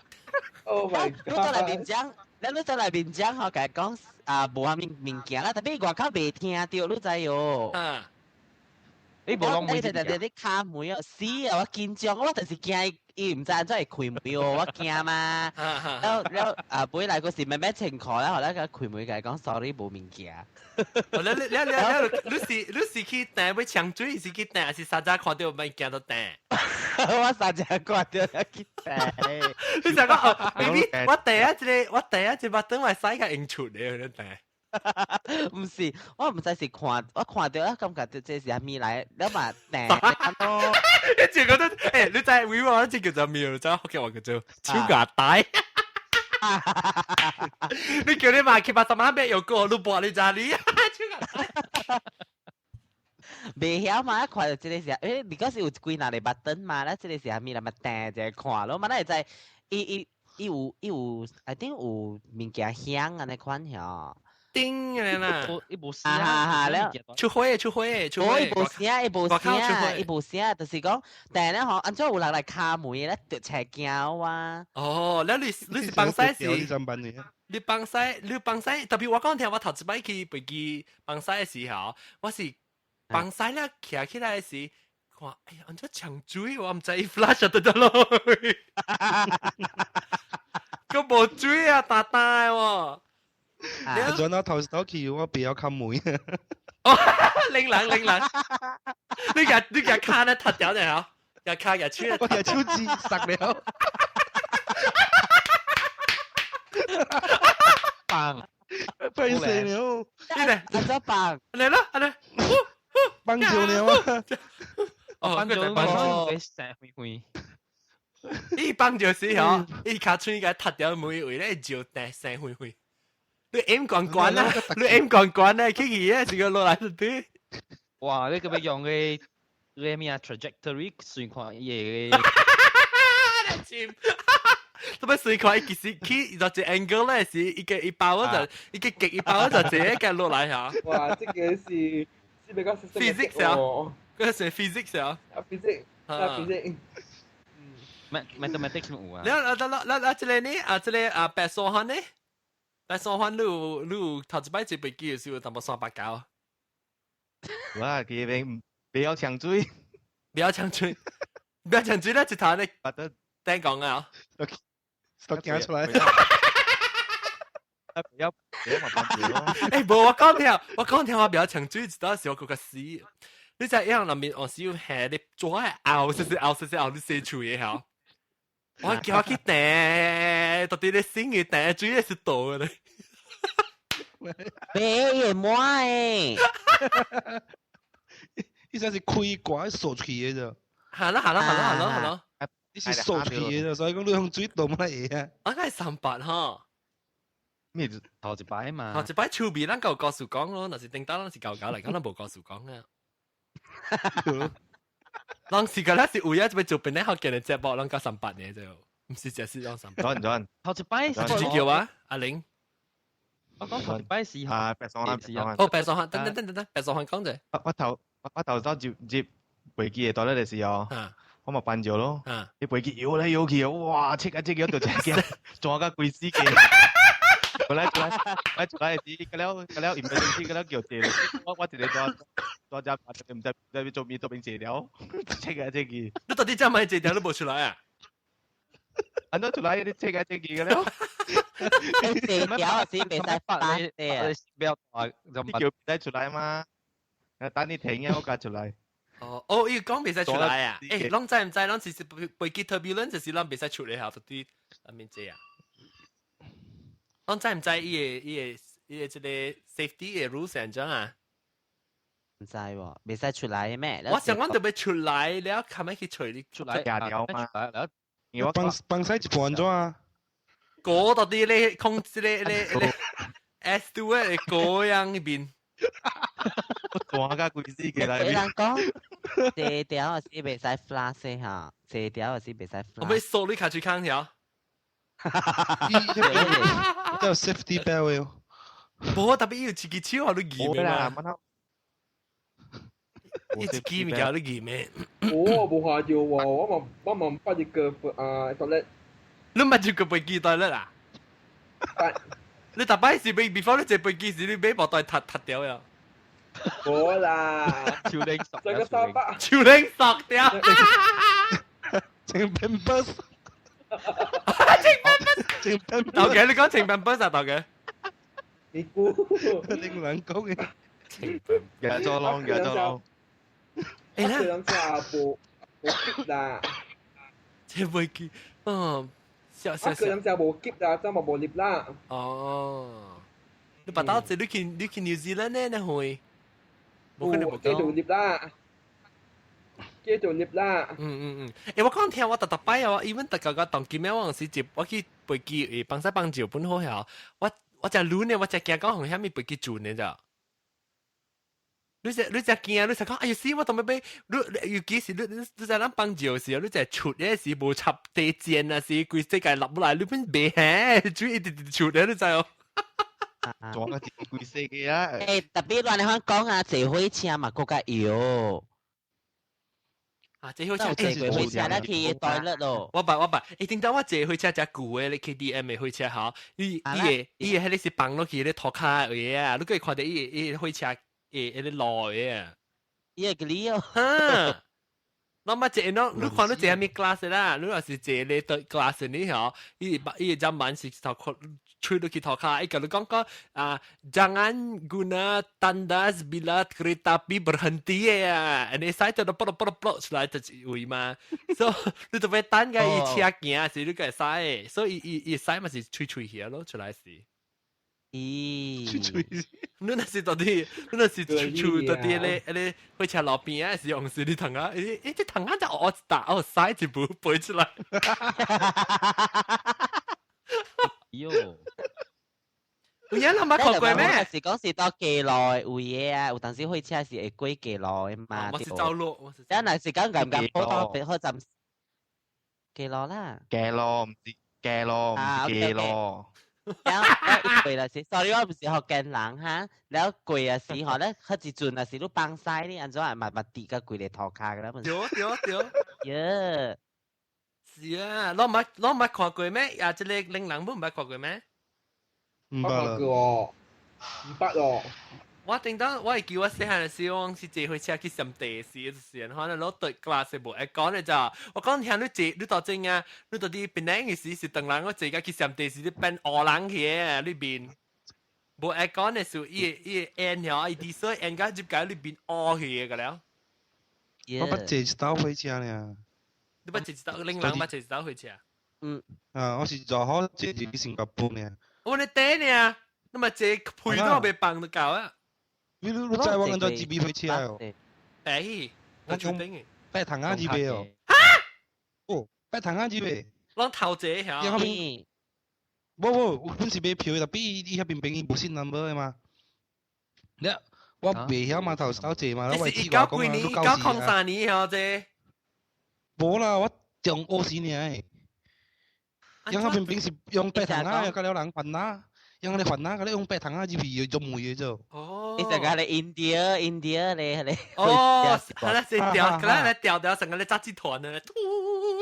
Oh my 你在內面講，你在內面講吼，共伊講啊，無啥物物件啦，特別外口袂聽著，你知哦。啊。你無攏你特特你敲門哦，死啊！我緊張，我就是驚伊毋知按怎會開門哦，我驚嘛。了了啊，尾來個是慢慢清楚啦，後來個開門共伊講 sorry 無物件。你你你你你是你是去訂欲搶水，是去訂，還是三隻看著物件都訂？我三隻看著去訂。你就講哦，baby，我訂啊一個，我訂啊一個等我使個用出的，你訂。毋是，我毋知是看，我看著啊，感覺這是啥物來，了嘛訂咯。你這個都，欸，你知為我這叫做咩？知福建話叫做手牙帶。你叫你媽去把什麼咩又過，你播你知你？手牙帶。袂曉嘛，看著這個是，欸，你嗰時有幾若個 button 嘛，咧這個是啥物來嘛訂一下看咯，嘛，咱會知，伊伊伊有伊有，I think 有物件響按呢款曉。叮嘅啦，伊無聲啊！了出火出火出火！伊無聲，伊無聲，伊無聲，就是講，但係咧吼，按怎有人來敲門咧，就邪驚啊！哦，了你你是幫西是？你幫西，你幫西，特別我講聽，我頭一擺去飛機幫西的時候，我是幫西咧徛起來時，看，哎呀，按怎搶水，我毋知伊 flash 就得咯，閣無水啊，大大喎。阿陣我頭頭去，我比較敲門。哦，拎人拎人，你個卡咧脫掉咧嗬，個卡個手，我個手指塞了。棒，被死了。你咧，阿怎棒？嚟啦，嚟，棒住了啊！哦，棒住，棒住，成灰灰。伊棒就是嗬，伊卡喙個脫掉每位咧就掟生灰灰。你 M 關關啊！你 M 關關啊！去去啊，是個落來就對。哇！你咁樣用嘅個咩啊 trajectory 算看伊個。你尖。特別算看伊其實去就一 angle 咧，是一個一包就一個極一包就這個落來嚇。哇！這個是是比較 physics 啊，嗰個是 physics 啊。啊 physics，啊 physics。 mathematics 有啊。你啊，那那那這個呢？啊，這個啊，白沙灣呢？白沙灣你有你有頭一擺坐飛機的時候，淡薄389。哇！佢邊不要搶水，不要搶水，不要搶水咧，一頭咧，頂講啊，都驚出來。不要不要嘛，欸，無我講聽，我講聽我不要搶水，一到時我閣較死。你知影內面有時有下你抓拗，細細拗細細拗，你洗喙的吼。我叫我去掟，到底你醒嘅掟水是倒嘅咧。別也滿誒，伊這是開關鎖起的啫。係啦係啦係啦係啦係啦，你是鎖起的，所以講你用水倒乜嘢啊？我係38吼。咩頭一擺嘛？頭一擺手尾，咱夠告訴講咯，若是頂當咱是舊舊嚟講，咱無告訴講啊。人是個，咱是有影這邊做本來學見的節目，咱講38年就，毋是就是講38。轉轉，頭一擺是叫啊，阿玲。我講頭一擺時啊，白爽漢，白爽漢。哦，白爽漢，等等等等等，白爽漢講者。我頭先接接飛機嘅到咧嘅時候，我咪扮咗咯。啲飛機搖來搖去，哇！切啊切個就真驚，撞到規死機。本來出來，來出來時，個了個了，emergency 個了叫坐，我一個抓抓只，唔知唔知做咩做邊坐了，切啊切去。你到底真係坐條都冇出來啊？安怎出來？你切啊切去個了。坐條是袂使翻的，不要大，就你叫唔使出來嘛？等你停啊，我加出來。哦，哦，伊講袂使出來啊？欸，攏知毋知？攏其實飛機 turbulence 就是攏袂使出來下，到底阿面這啊？攏知毋知？伊個這個 safety 的 rules 按怎啊？毋知喎，袂使出來咩？我想講特別出來了，較咪去揣你出來廿條嘛？放放使一半怎啊？嗰到底咧控制咧咧咧 S 2嘅嗰樣邊。我甲規死過來。人講，這條是袂使 flash 哈，這條是袂使 flash。我咪掃你卡住空調。有 safety belt 哦。無特別有一支手予你撳啦。一支物件你撳咩？我無看到喎，我嘛捌一個啊 toilet。你捌一個飛機 toilet 啊？你逐擺是 before 你坐飛機時，你買部袋踢踢掉呀？無啦，超靚索，這個沙發超靚索掉，穿 Pampers，穿 Pampers，穿 Pampers。豆嘅，你講穿 Pampers 啊，豆嘅？你估？你人講嘅。穿 Pampers，咗窿，咗窿。欸啦，兩隻無無結啦。這飛機，嗯。笑笑笑。佢兩隻無結啦，真係無入啦。哦。你把刀子，你去 New Zealand 呢？你會？冇可能冇繼續入啦，繼續入啦。嗯嗯嗯，欸，我講聽我特特擺哦，even 特個個當今咩我時接我去飛機誒，幫使幫照本好下，我只亂呢，我只驚講紅蝦米飛機轉呢咋？你只驚，你就講哎呀死！我當欲你尤其是你在咱幫照時，你只出嘅時無插地線啊，是規世界落來，你本袂嘿，主一直出咧，你知哦。撞個規世界啊！欸，特別亂你講啊，坐火車嘛，閣較搖。啊，坐火車，坐火車咱去 toilet 咯。我捌我捌，欸，頂當我坐火車遮舊的咧 KDM 的火車吼，伊個彼個是放落去咧塗跤的啊，你閣會看著伊個火車會彼個路的啊。伊會記哦。哈。咱捌坐，儂你看你坐啥物 class 啦？你若是坐咧對 class 呢吼，伊個隻門是頭殼吹落去塗跤，伊共你講講啊，jangan guna tandas bila kereta api berhenti 啊，你使就啵啵啵啵出來就是位嘛，所以你特別等個伊車行時，你個會使，所以伊使嘛是吹吹起咯，出來時。咦？吹吹。你若是到底，你若是吹吹到底咧，咧火車路邊啊，是用是你同啊？欸欸，這同啊就我打哦，使一步飛出來。喲，有影人捌看過咩？是講是到街路有嘢啊，有當時火車是會過街路的嘛。我是走路，我是。咱若是講敢敢普通好暫街路啦。街路毋是街路，毋是街路。了了過啦是，sorry 我毋是福建人哈。了過啊時吼咧，彼一陣若是你放屎你按怎嘛嘛跌甲規个塗跤㗎啦。對對對。耶。是啊，攏捌看過咩？啊，這個嶺南本毋捌看過咩？毋捌哦，毋捌哦。我頂當我會記我細漢的時，我是坐火車去上地時，就是可能攞對 class 無會講咧咋。我講聽你坐，你到真啊，你到底檳城的時是當人我坐甲去上地時，你變烏人去的裏面。無會講的時，伊個煙吼，伊啲水煙甲入甲裏面烏去的個了。我捌坐一道火車爾。你捌坐一道，嶺南捌坐一道火車？嗯。啊，我是坐好坐去新加坡爾。我咧底爾，你嘛坐屁都袂放就夠啊！你知我按怎入去火車哦？欸，我用拜糖仔入去哦。哈？哦，拜糖仔入去。攏頭坐遐。無無，我本是買票的，但伊遐邊朋友無信 number 的嘛。你我袂曉嘛，頭頭坐嘛，我這是19幾年，1903年吼這。無啦，我中學時爾的。因遐邊邊是用白糖仔，甲了人煩啦。因為你煩啊，佢你用白糖啊入去做梅嘅啫。哦，你就講你 India India 咧，你哦，係啦，是掉，佢咧掉掉成個你雜誌團啊，嘟，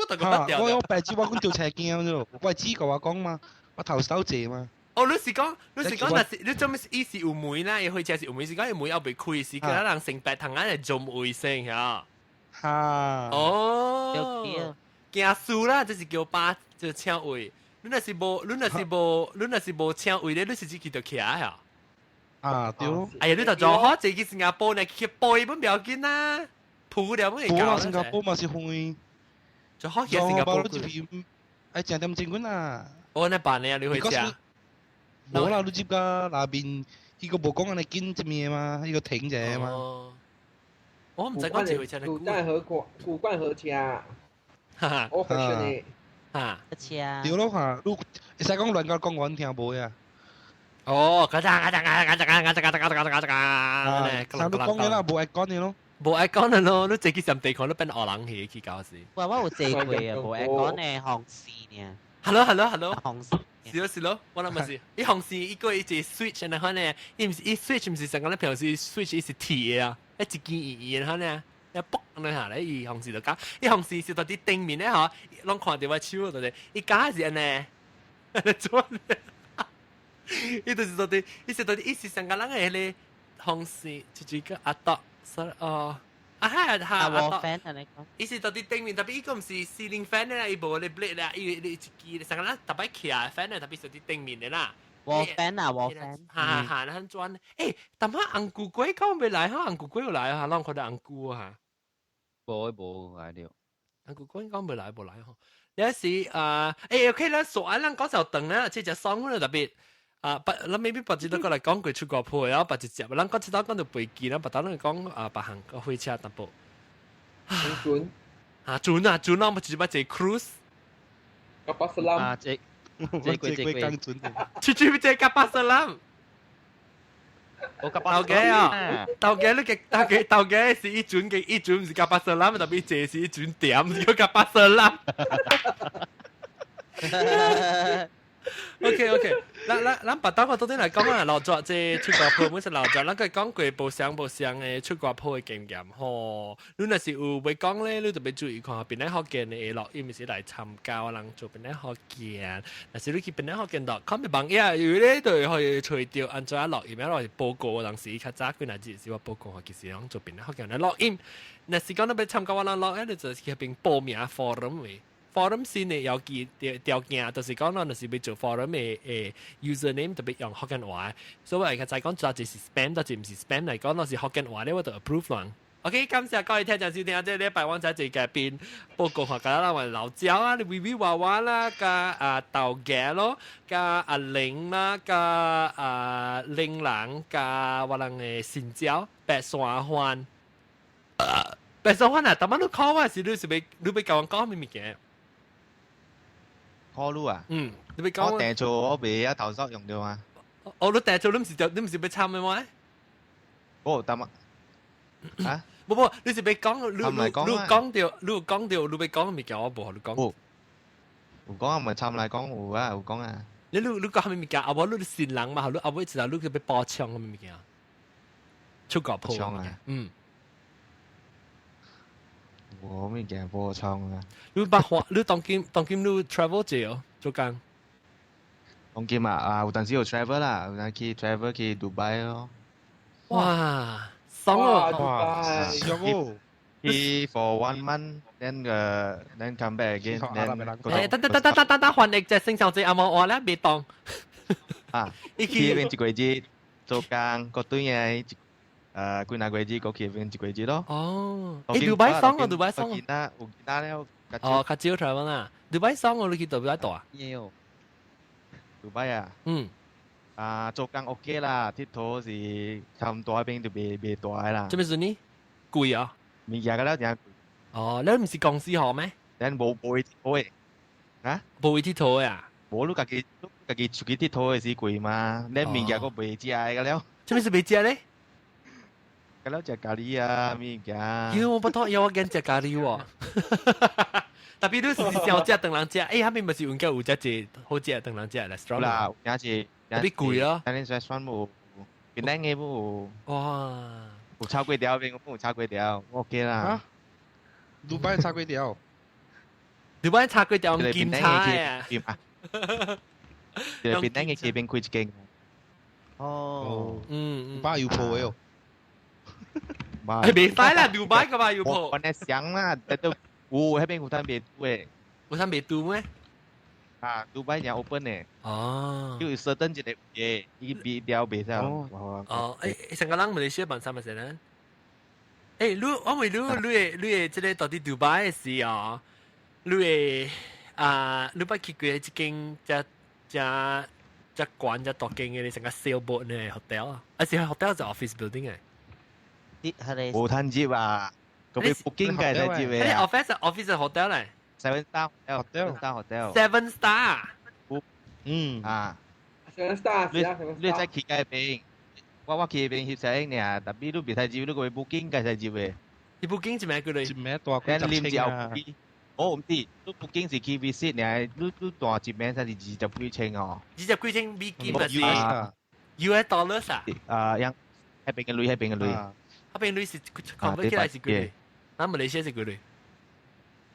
就咁掉。我用白紙我講做車鏡啫，我知個話講嘛，我頭手借嘛。哦，你是講，你是講，若是你做咩意思有梅啦？伊火車是有梅，是講伊梅後未開，是叫人成白糖仔嚟做衛生嚇。哈。哦。驚輸啦，這是叫巴就請位。你若是無，你若是無，你若是無請位咧，你是自己就徛呀。啊，對咯。哎呀，你就做好自己新加坡呢，去背本不要緊啦，鋪了本會搞。新加坡嘛是遠。就好去新加坡。愛成點鐘啊。我那辦呢？你會食？無啦，你接噶那邊，伊個無講按呢緊這面嘛，伊個停者嘛。我唔知講這回車。古冠河古冠河車。哈哈。我回去呢。哈。車。對咯嚇，你會使講亂講講我聽無呀？哦，嗰陣嗰陣嗰陣嗰陣嗰陣嗰陣嗰陣嗰陣，啊，你講嘅啦，無愛講嘅咯。無愛講嘅咯，你自己上地看，你變學人去去搞事。我我有坐過啊，無愛講嘅紅線呢。 Hello，hello，hello。紅線。是咯是咯，我諗咪是，伊紅線伊個一個 switch 然後呢，伊毋是伊 switch 毋是上個咧平時 switch 伊是鐵啊，一支圓圓然後呢，一卜兩下咧，伊紅線就加，伊紅線是到佇頂面咧嗬，攏看到我手就是，伊加是按呢，按呢做咧，伊就是到底，伊是到底，伊是上個人嘅迄個紅線，就是個阿多，所以哦。啊哈哈！啊，wall fan 啊，你講。伊是到底頂面，特別伊個毋是 ceiling fan 咧，伊無咧 blade 啦，伊伊一支上個咱特別徛 fan 咧，特別是佇頂面的啦。 wall fan 啊，wall fan。哈哈，那很轉。欸，但係紅菇龜講未來哈，紅菇龜有來哈，咱看到紅菇哈。無無來了。紅菇龜講未來無來吼。有時啊，欸，OK 咱說啊，咱講就長啦，這隻爽咧特別。啊，不，咱 maybe 別只都過來講過出國鋪，然後別一隻，咱講這道講到飛機，咱別當咱講啊，別行個火車淡薄。船啊，船啊，船啊，我直接坐 cruise。 Kapal selam。啊，這這過這過，直接坐 kapal selam。我 kapal 頭家啊，頭家你嘅頭家頭家是一船嘅一船，毋是 kapal selam，特別坐是一船點，是個 kapal selam。OK OK，咱咱咱別當我到底來講啊，老早這出國鋪，本是老早，咱個講過無相無相的出國鋪的經驗吼。你若是有欲講咧，你特別注意看邊個福建的錄音是來參加我人做邊個福建。若是你去邊個福建度，看別網頁，有咧就可以揣著按怎錄音，啊，是報告當時較早幾若日是我報告，其實攏做邊個福建來錄音。若是講你欲參加我人錄音，你就去邊報名 forum 的。forum 先嘅要記條件，就是講咱若是欲做 forum 的誒 username 特別用福建話，所以我較早講，這就是 spam，這是毋是 spam 來講，若是福建話咧，我就 approve 人。OK，感謝各位聽眾收聽，這禮拜我在這個邊報告下，甲咱話老焦啊，你微微娃娃啦，加啊豆芽咯，加阿玲啦，加啊玲蘭，加我人的新椒白沙番。白沙番啊，逐擺你 call 我時，你是欲你欲共我講啥物件？ call 你啊？嗯，你欲講我訂做我未啊頭先用到啊。哦，你訂做你毋是就你毋是欲參的嗎？哦，得嘛？啊？無無，你是欲講，你你你講著，你講著，你欲講物件，我無予你講。有講啊，唔係參來講有啊，有講啊。你你你講啥物件？啊無你新人嘛，你後尾知道你去欲補充啥物件？出國鋪啊？嗯。無物件補充啊！你捌看？你當今當今你 travel 者哦，做工。當今啊啊，有當時有 travel 啦，有當去 travel 去杜拜咯。哇，爽哦！哇，爽哦！去 for one month, then then come back again. Then 誒，等等等等等等等，翻譯隻星小姐阿毛話咧，別當。啊，去邊一個月做工，個對嘅。誒幾若個月過去變一個月咯。哦，誒，杜拜爽啊，杜拜爽。有見啦，有見啦了。哦，較少 travel 啦。杜拜爽我你去杜拜住啊？有。杜拜啊？嗯。啊，做工 OK 啦，𨑨迌是差唔多邊就袂袂大啦。做咩事呢？貴啊？物件個了誠貴。哦，你毋是公司號咩？咱無無去𨑨迌的。啊？無去𨑨迌的啊？無你家己家己出去𨑨迌的是貴嘛？咱物件閣袂食的個了。做咩事袂食咧？個了食咖喱啊，物件。因為我不多，有我驚食咖喱喎。特別你是想食唐人食，欸，彼邊毋是應該有遮濟好食唐人食 restaurant 啦，有影是特別貴咯。 Chinese restaurant 無，檳城嘅無。哇！有炒粿條邊，我有炒粿條，OK 啦。杜拜炒粿條，杜拜炒粿條唔檢查啊！啊！就檳城嘅街邊開一間。哦，巴有鋪嘅哦。係袂使啦，杜拜個嘛有鋪。我咧想啦，但都有彼邊有攤袂拄嘅。有攤袂拄咩？啊，杜拜也 open 嘅。哦。有 certain 一個嘢，伊比掉袂使。哦，成個人馬來西亞辦啥物事呢？你我問你，你會這個到底杜拜嘅時哦，你會啊，你捌去過一間遮遮遮懸遮大間嘅，你成個 sailboat 呢 hotel 啊？啊是 hotel 就 office building 嘅。無趁接啊！個邊 booking 嘅才接嘅。 office hotel 嚟。 Seven star hotel， star hotel。 Seven star。嗯啊。 Seven star。你再去嗰邊，我去嗰邊翕相爾，特別你袂使入，你個 booking 嘅才入嘅。你 booking 一名幾鐳？一名大幾十千啊！哦，毋是，你 booking 是去 visit 爾，你大一名才是二十幾千哦。二十幾千美金啊？是 US dollars 啊？啊，樣，彼邊嘅鐳，彼邊嘅鐳。彼邊鐳是 convert 起來是幾鐳？咱馬來西亞是幾鐳？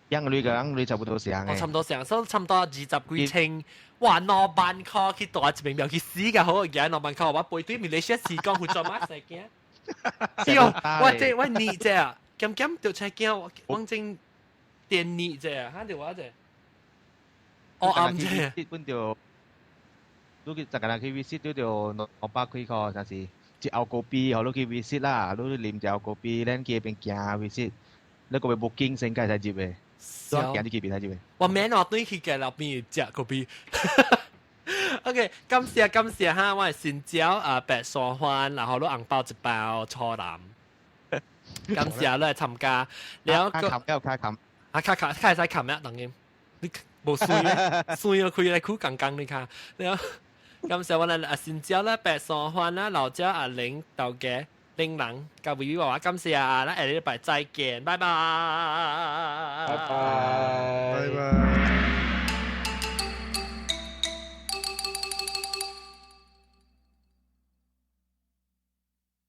樣鐳佮樣鐳差不多相哦，差唔多相，所以差唔多二十幾千。哇，2萬塊去大一邊廟去死㗎好，而家2萬塊我背對馬來西亞時講會做乜事驚？是哦，我這我膩這啊，減減就車驚，我講真電膩這啊，哈就我這。我暗這。本就，你去十個人去 visit 都就200幾塊，但是一後咖啡，予你去 visit 啦，你啉一後咖啡，咱去彼邊行 visit，你個 booking 先該使入的。我行入去袂使入的。我免我對去嘅樓邊食咖啡。OK，感謝感謝哈，我係新椒啊白沙飯，然後攞紅包一包粗腩。感謝你來參加。然後卡冚，卡冚。啊卡卡卡會使冚咩？當然，你無水咧，水啊開來苦剛剛你看。然後感謝我哋啊新椒啦、白沙飯啦、老椒阿玲豆家。玲人，甲維維娃娃，感謝啊！咱下禮拜再見，拜拜。拜拜。拜拜。